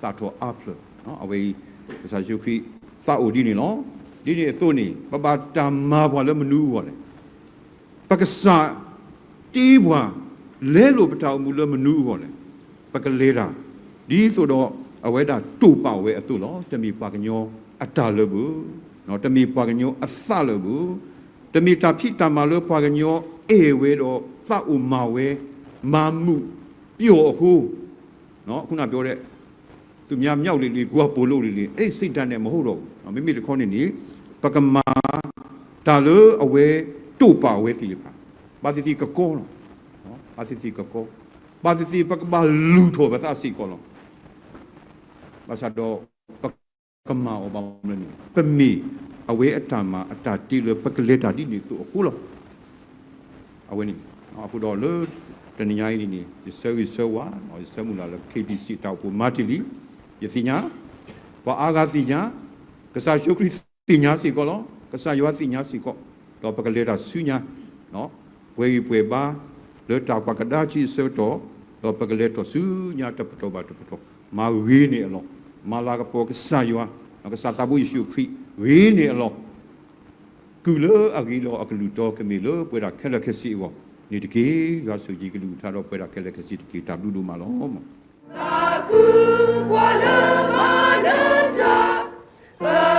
သးထီၣ်အါဖျၢၣ်, အဝဲအံၤ ကစၢ်ယ့ၣ်ၡူးခရံာ်သးအိၣ်ဒ်န့ၣ်လီၤ. ဒ်န့ၣ်အသိးန့ၣ် ပဘၣ်တၢ်မၤပှၤလၢမနုၤအဂီၢ်လဲၣ်. ပကစၢ်တ့ပှၤ လဲလိာ်ပတၢ်အိၣ်မူလၢမနုၤအဂီၢ်လဲၣ်. ပကလဲၤတၢ် ဒ်သိးဒီးအဝဲဒၣ်တိာ်ပာ်ဝဲအသိးလီၤ. တမ့ၢ်ပှၤကညီအတၢ်လၢၤဘၣ်, တမ့ၢ်ပှၤကညီအသးလၢၤဘၣ်, တမ့ၢ်တၢ်ဖံးတၢ်မၤလၢပှၤကညီအဲၣ်ဝဲဒီးသးအိၣ်မၤဝဲ မၤမုာ်ပျီၢ်အဃိ, ခုနပြောတဲ့ သူများမြောက်လေလေ ကိုယ်ကပိုလို့လေလေ အဲ့စိတ်ဓာတ်နဲ့မဟုတ်တော့ဘူးနော်. မ့မ့ၢ်တခီန့ၣ်န့ၣ် ပကမၤတၢ်လၢအဝဲတိာ်ပာ်ဝဲသ့ၣ်တဖၣ် ဘၣ်သ့ၣ်သ့ၣ်ကကီလီၤ. ဘၣ်သ့ၣ်သ့ၣ်ကကီ ဘၣ်သ့ၣ်သ့ၣ်ပကဘၣ်လူၤထီၣ်ပသးစ့ၢ်ကီးလီၤ. ဘၣ်ဆၣ်ဒီး ပကမၤအီၤဘၣ်မနုၤန့ၣ် ပမ့ၢ်အဝဲအတၢ်မၤအတၢ်တ့လၢပကလဲၤတၢ်ဒ်န့ၣ်အသိးအဃိလီၤ. အဝဲန့ၣ် အဃိဒီးလၢတနံၤညါအံၤန့ၣ်န့ၣ် ယဆၢဂ့ၤဆၢဝါ ယဆၢမုၢ်လၢ်လၢ K B C တၢ်အိၣ်ဖှိၣ်မၤတ့ၢ်လံ, ယသ့ၣ်ညါ ပှၤအါဂၤသ့ၣ်ညါ ကစၢ်ယ့ၣ်ၡူးခရံာ်သ့ၣ်ညါစ့ၢ်ကီးလီၤ. ကစၢ်ယွၤသ့ၣ်ညါစ့ၢ်ကီး ဒီးပကလဲၤတၢ်ဆူညါ ပှဲၤဂံၢ်ပှဲၤဘါ လၢတၢ်ကွၢ်ကဒါက့ၤအဆၢကတီၢ် ဒီးပကလဲၤထီၣ်ဆူညါတပတီၢ်ဘၣ်တပတီၢ် မၤဂ့ၤန့ၢ်အလီၢ် မၤလၤကပီၤကစၢ်ယွၤ ကစၢ်သးဘိယ့ၣ်ၡူးခရံာ်ဂ့ၤန့ၢ်အလီၢ် ကုၢ်လၢအဂ့ၤဒီးအကလုၢ်တီကမ့ၢ်လၢပဝဲဒၣ်ခဲလၢာ်ခဲဆ့အဂီၢ်န့ၣ်တက့ၢ်. ယွၤဆိၣ်ဂ့ၤကလုၢ်ကထါဒီးပဝဲဒၣ်ခဲလၢာ်ခဲဆ့တက့ၢ်. တၢ်ဘျုးဒိၣ်မးလီၤ. ပှၤလၢမၤနၢၤတၢ်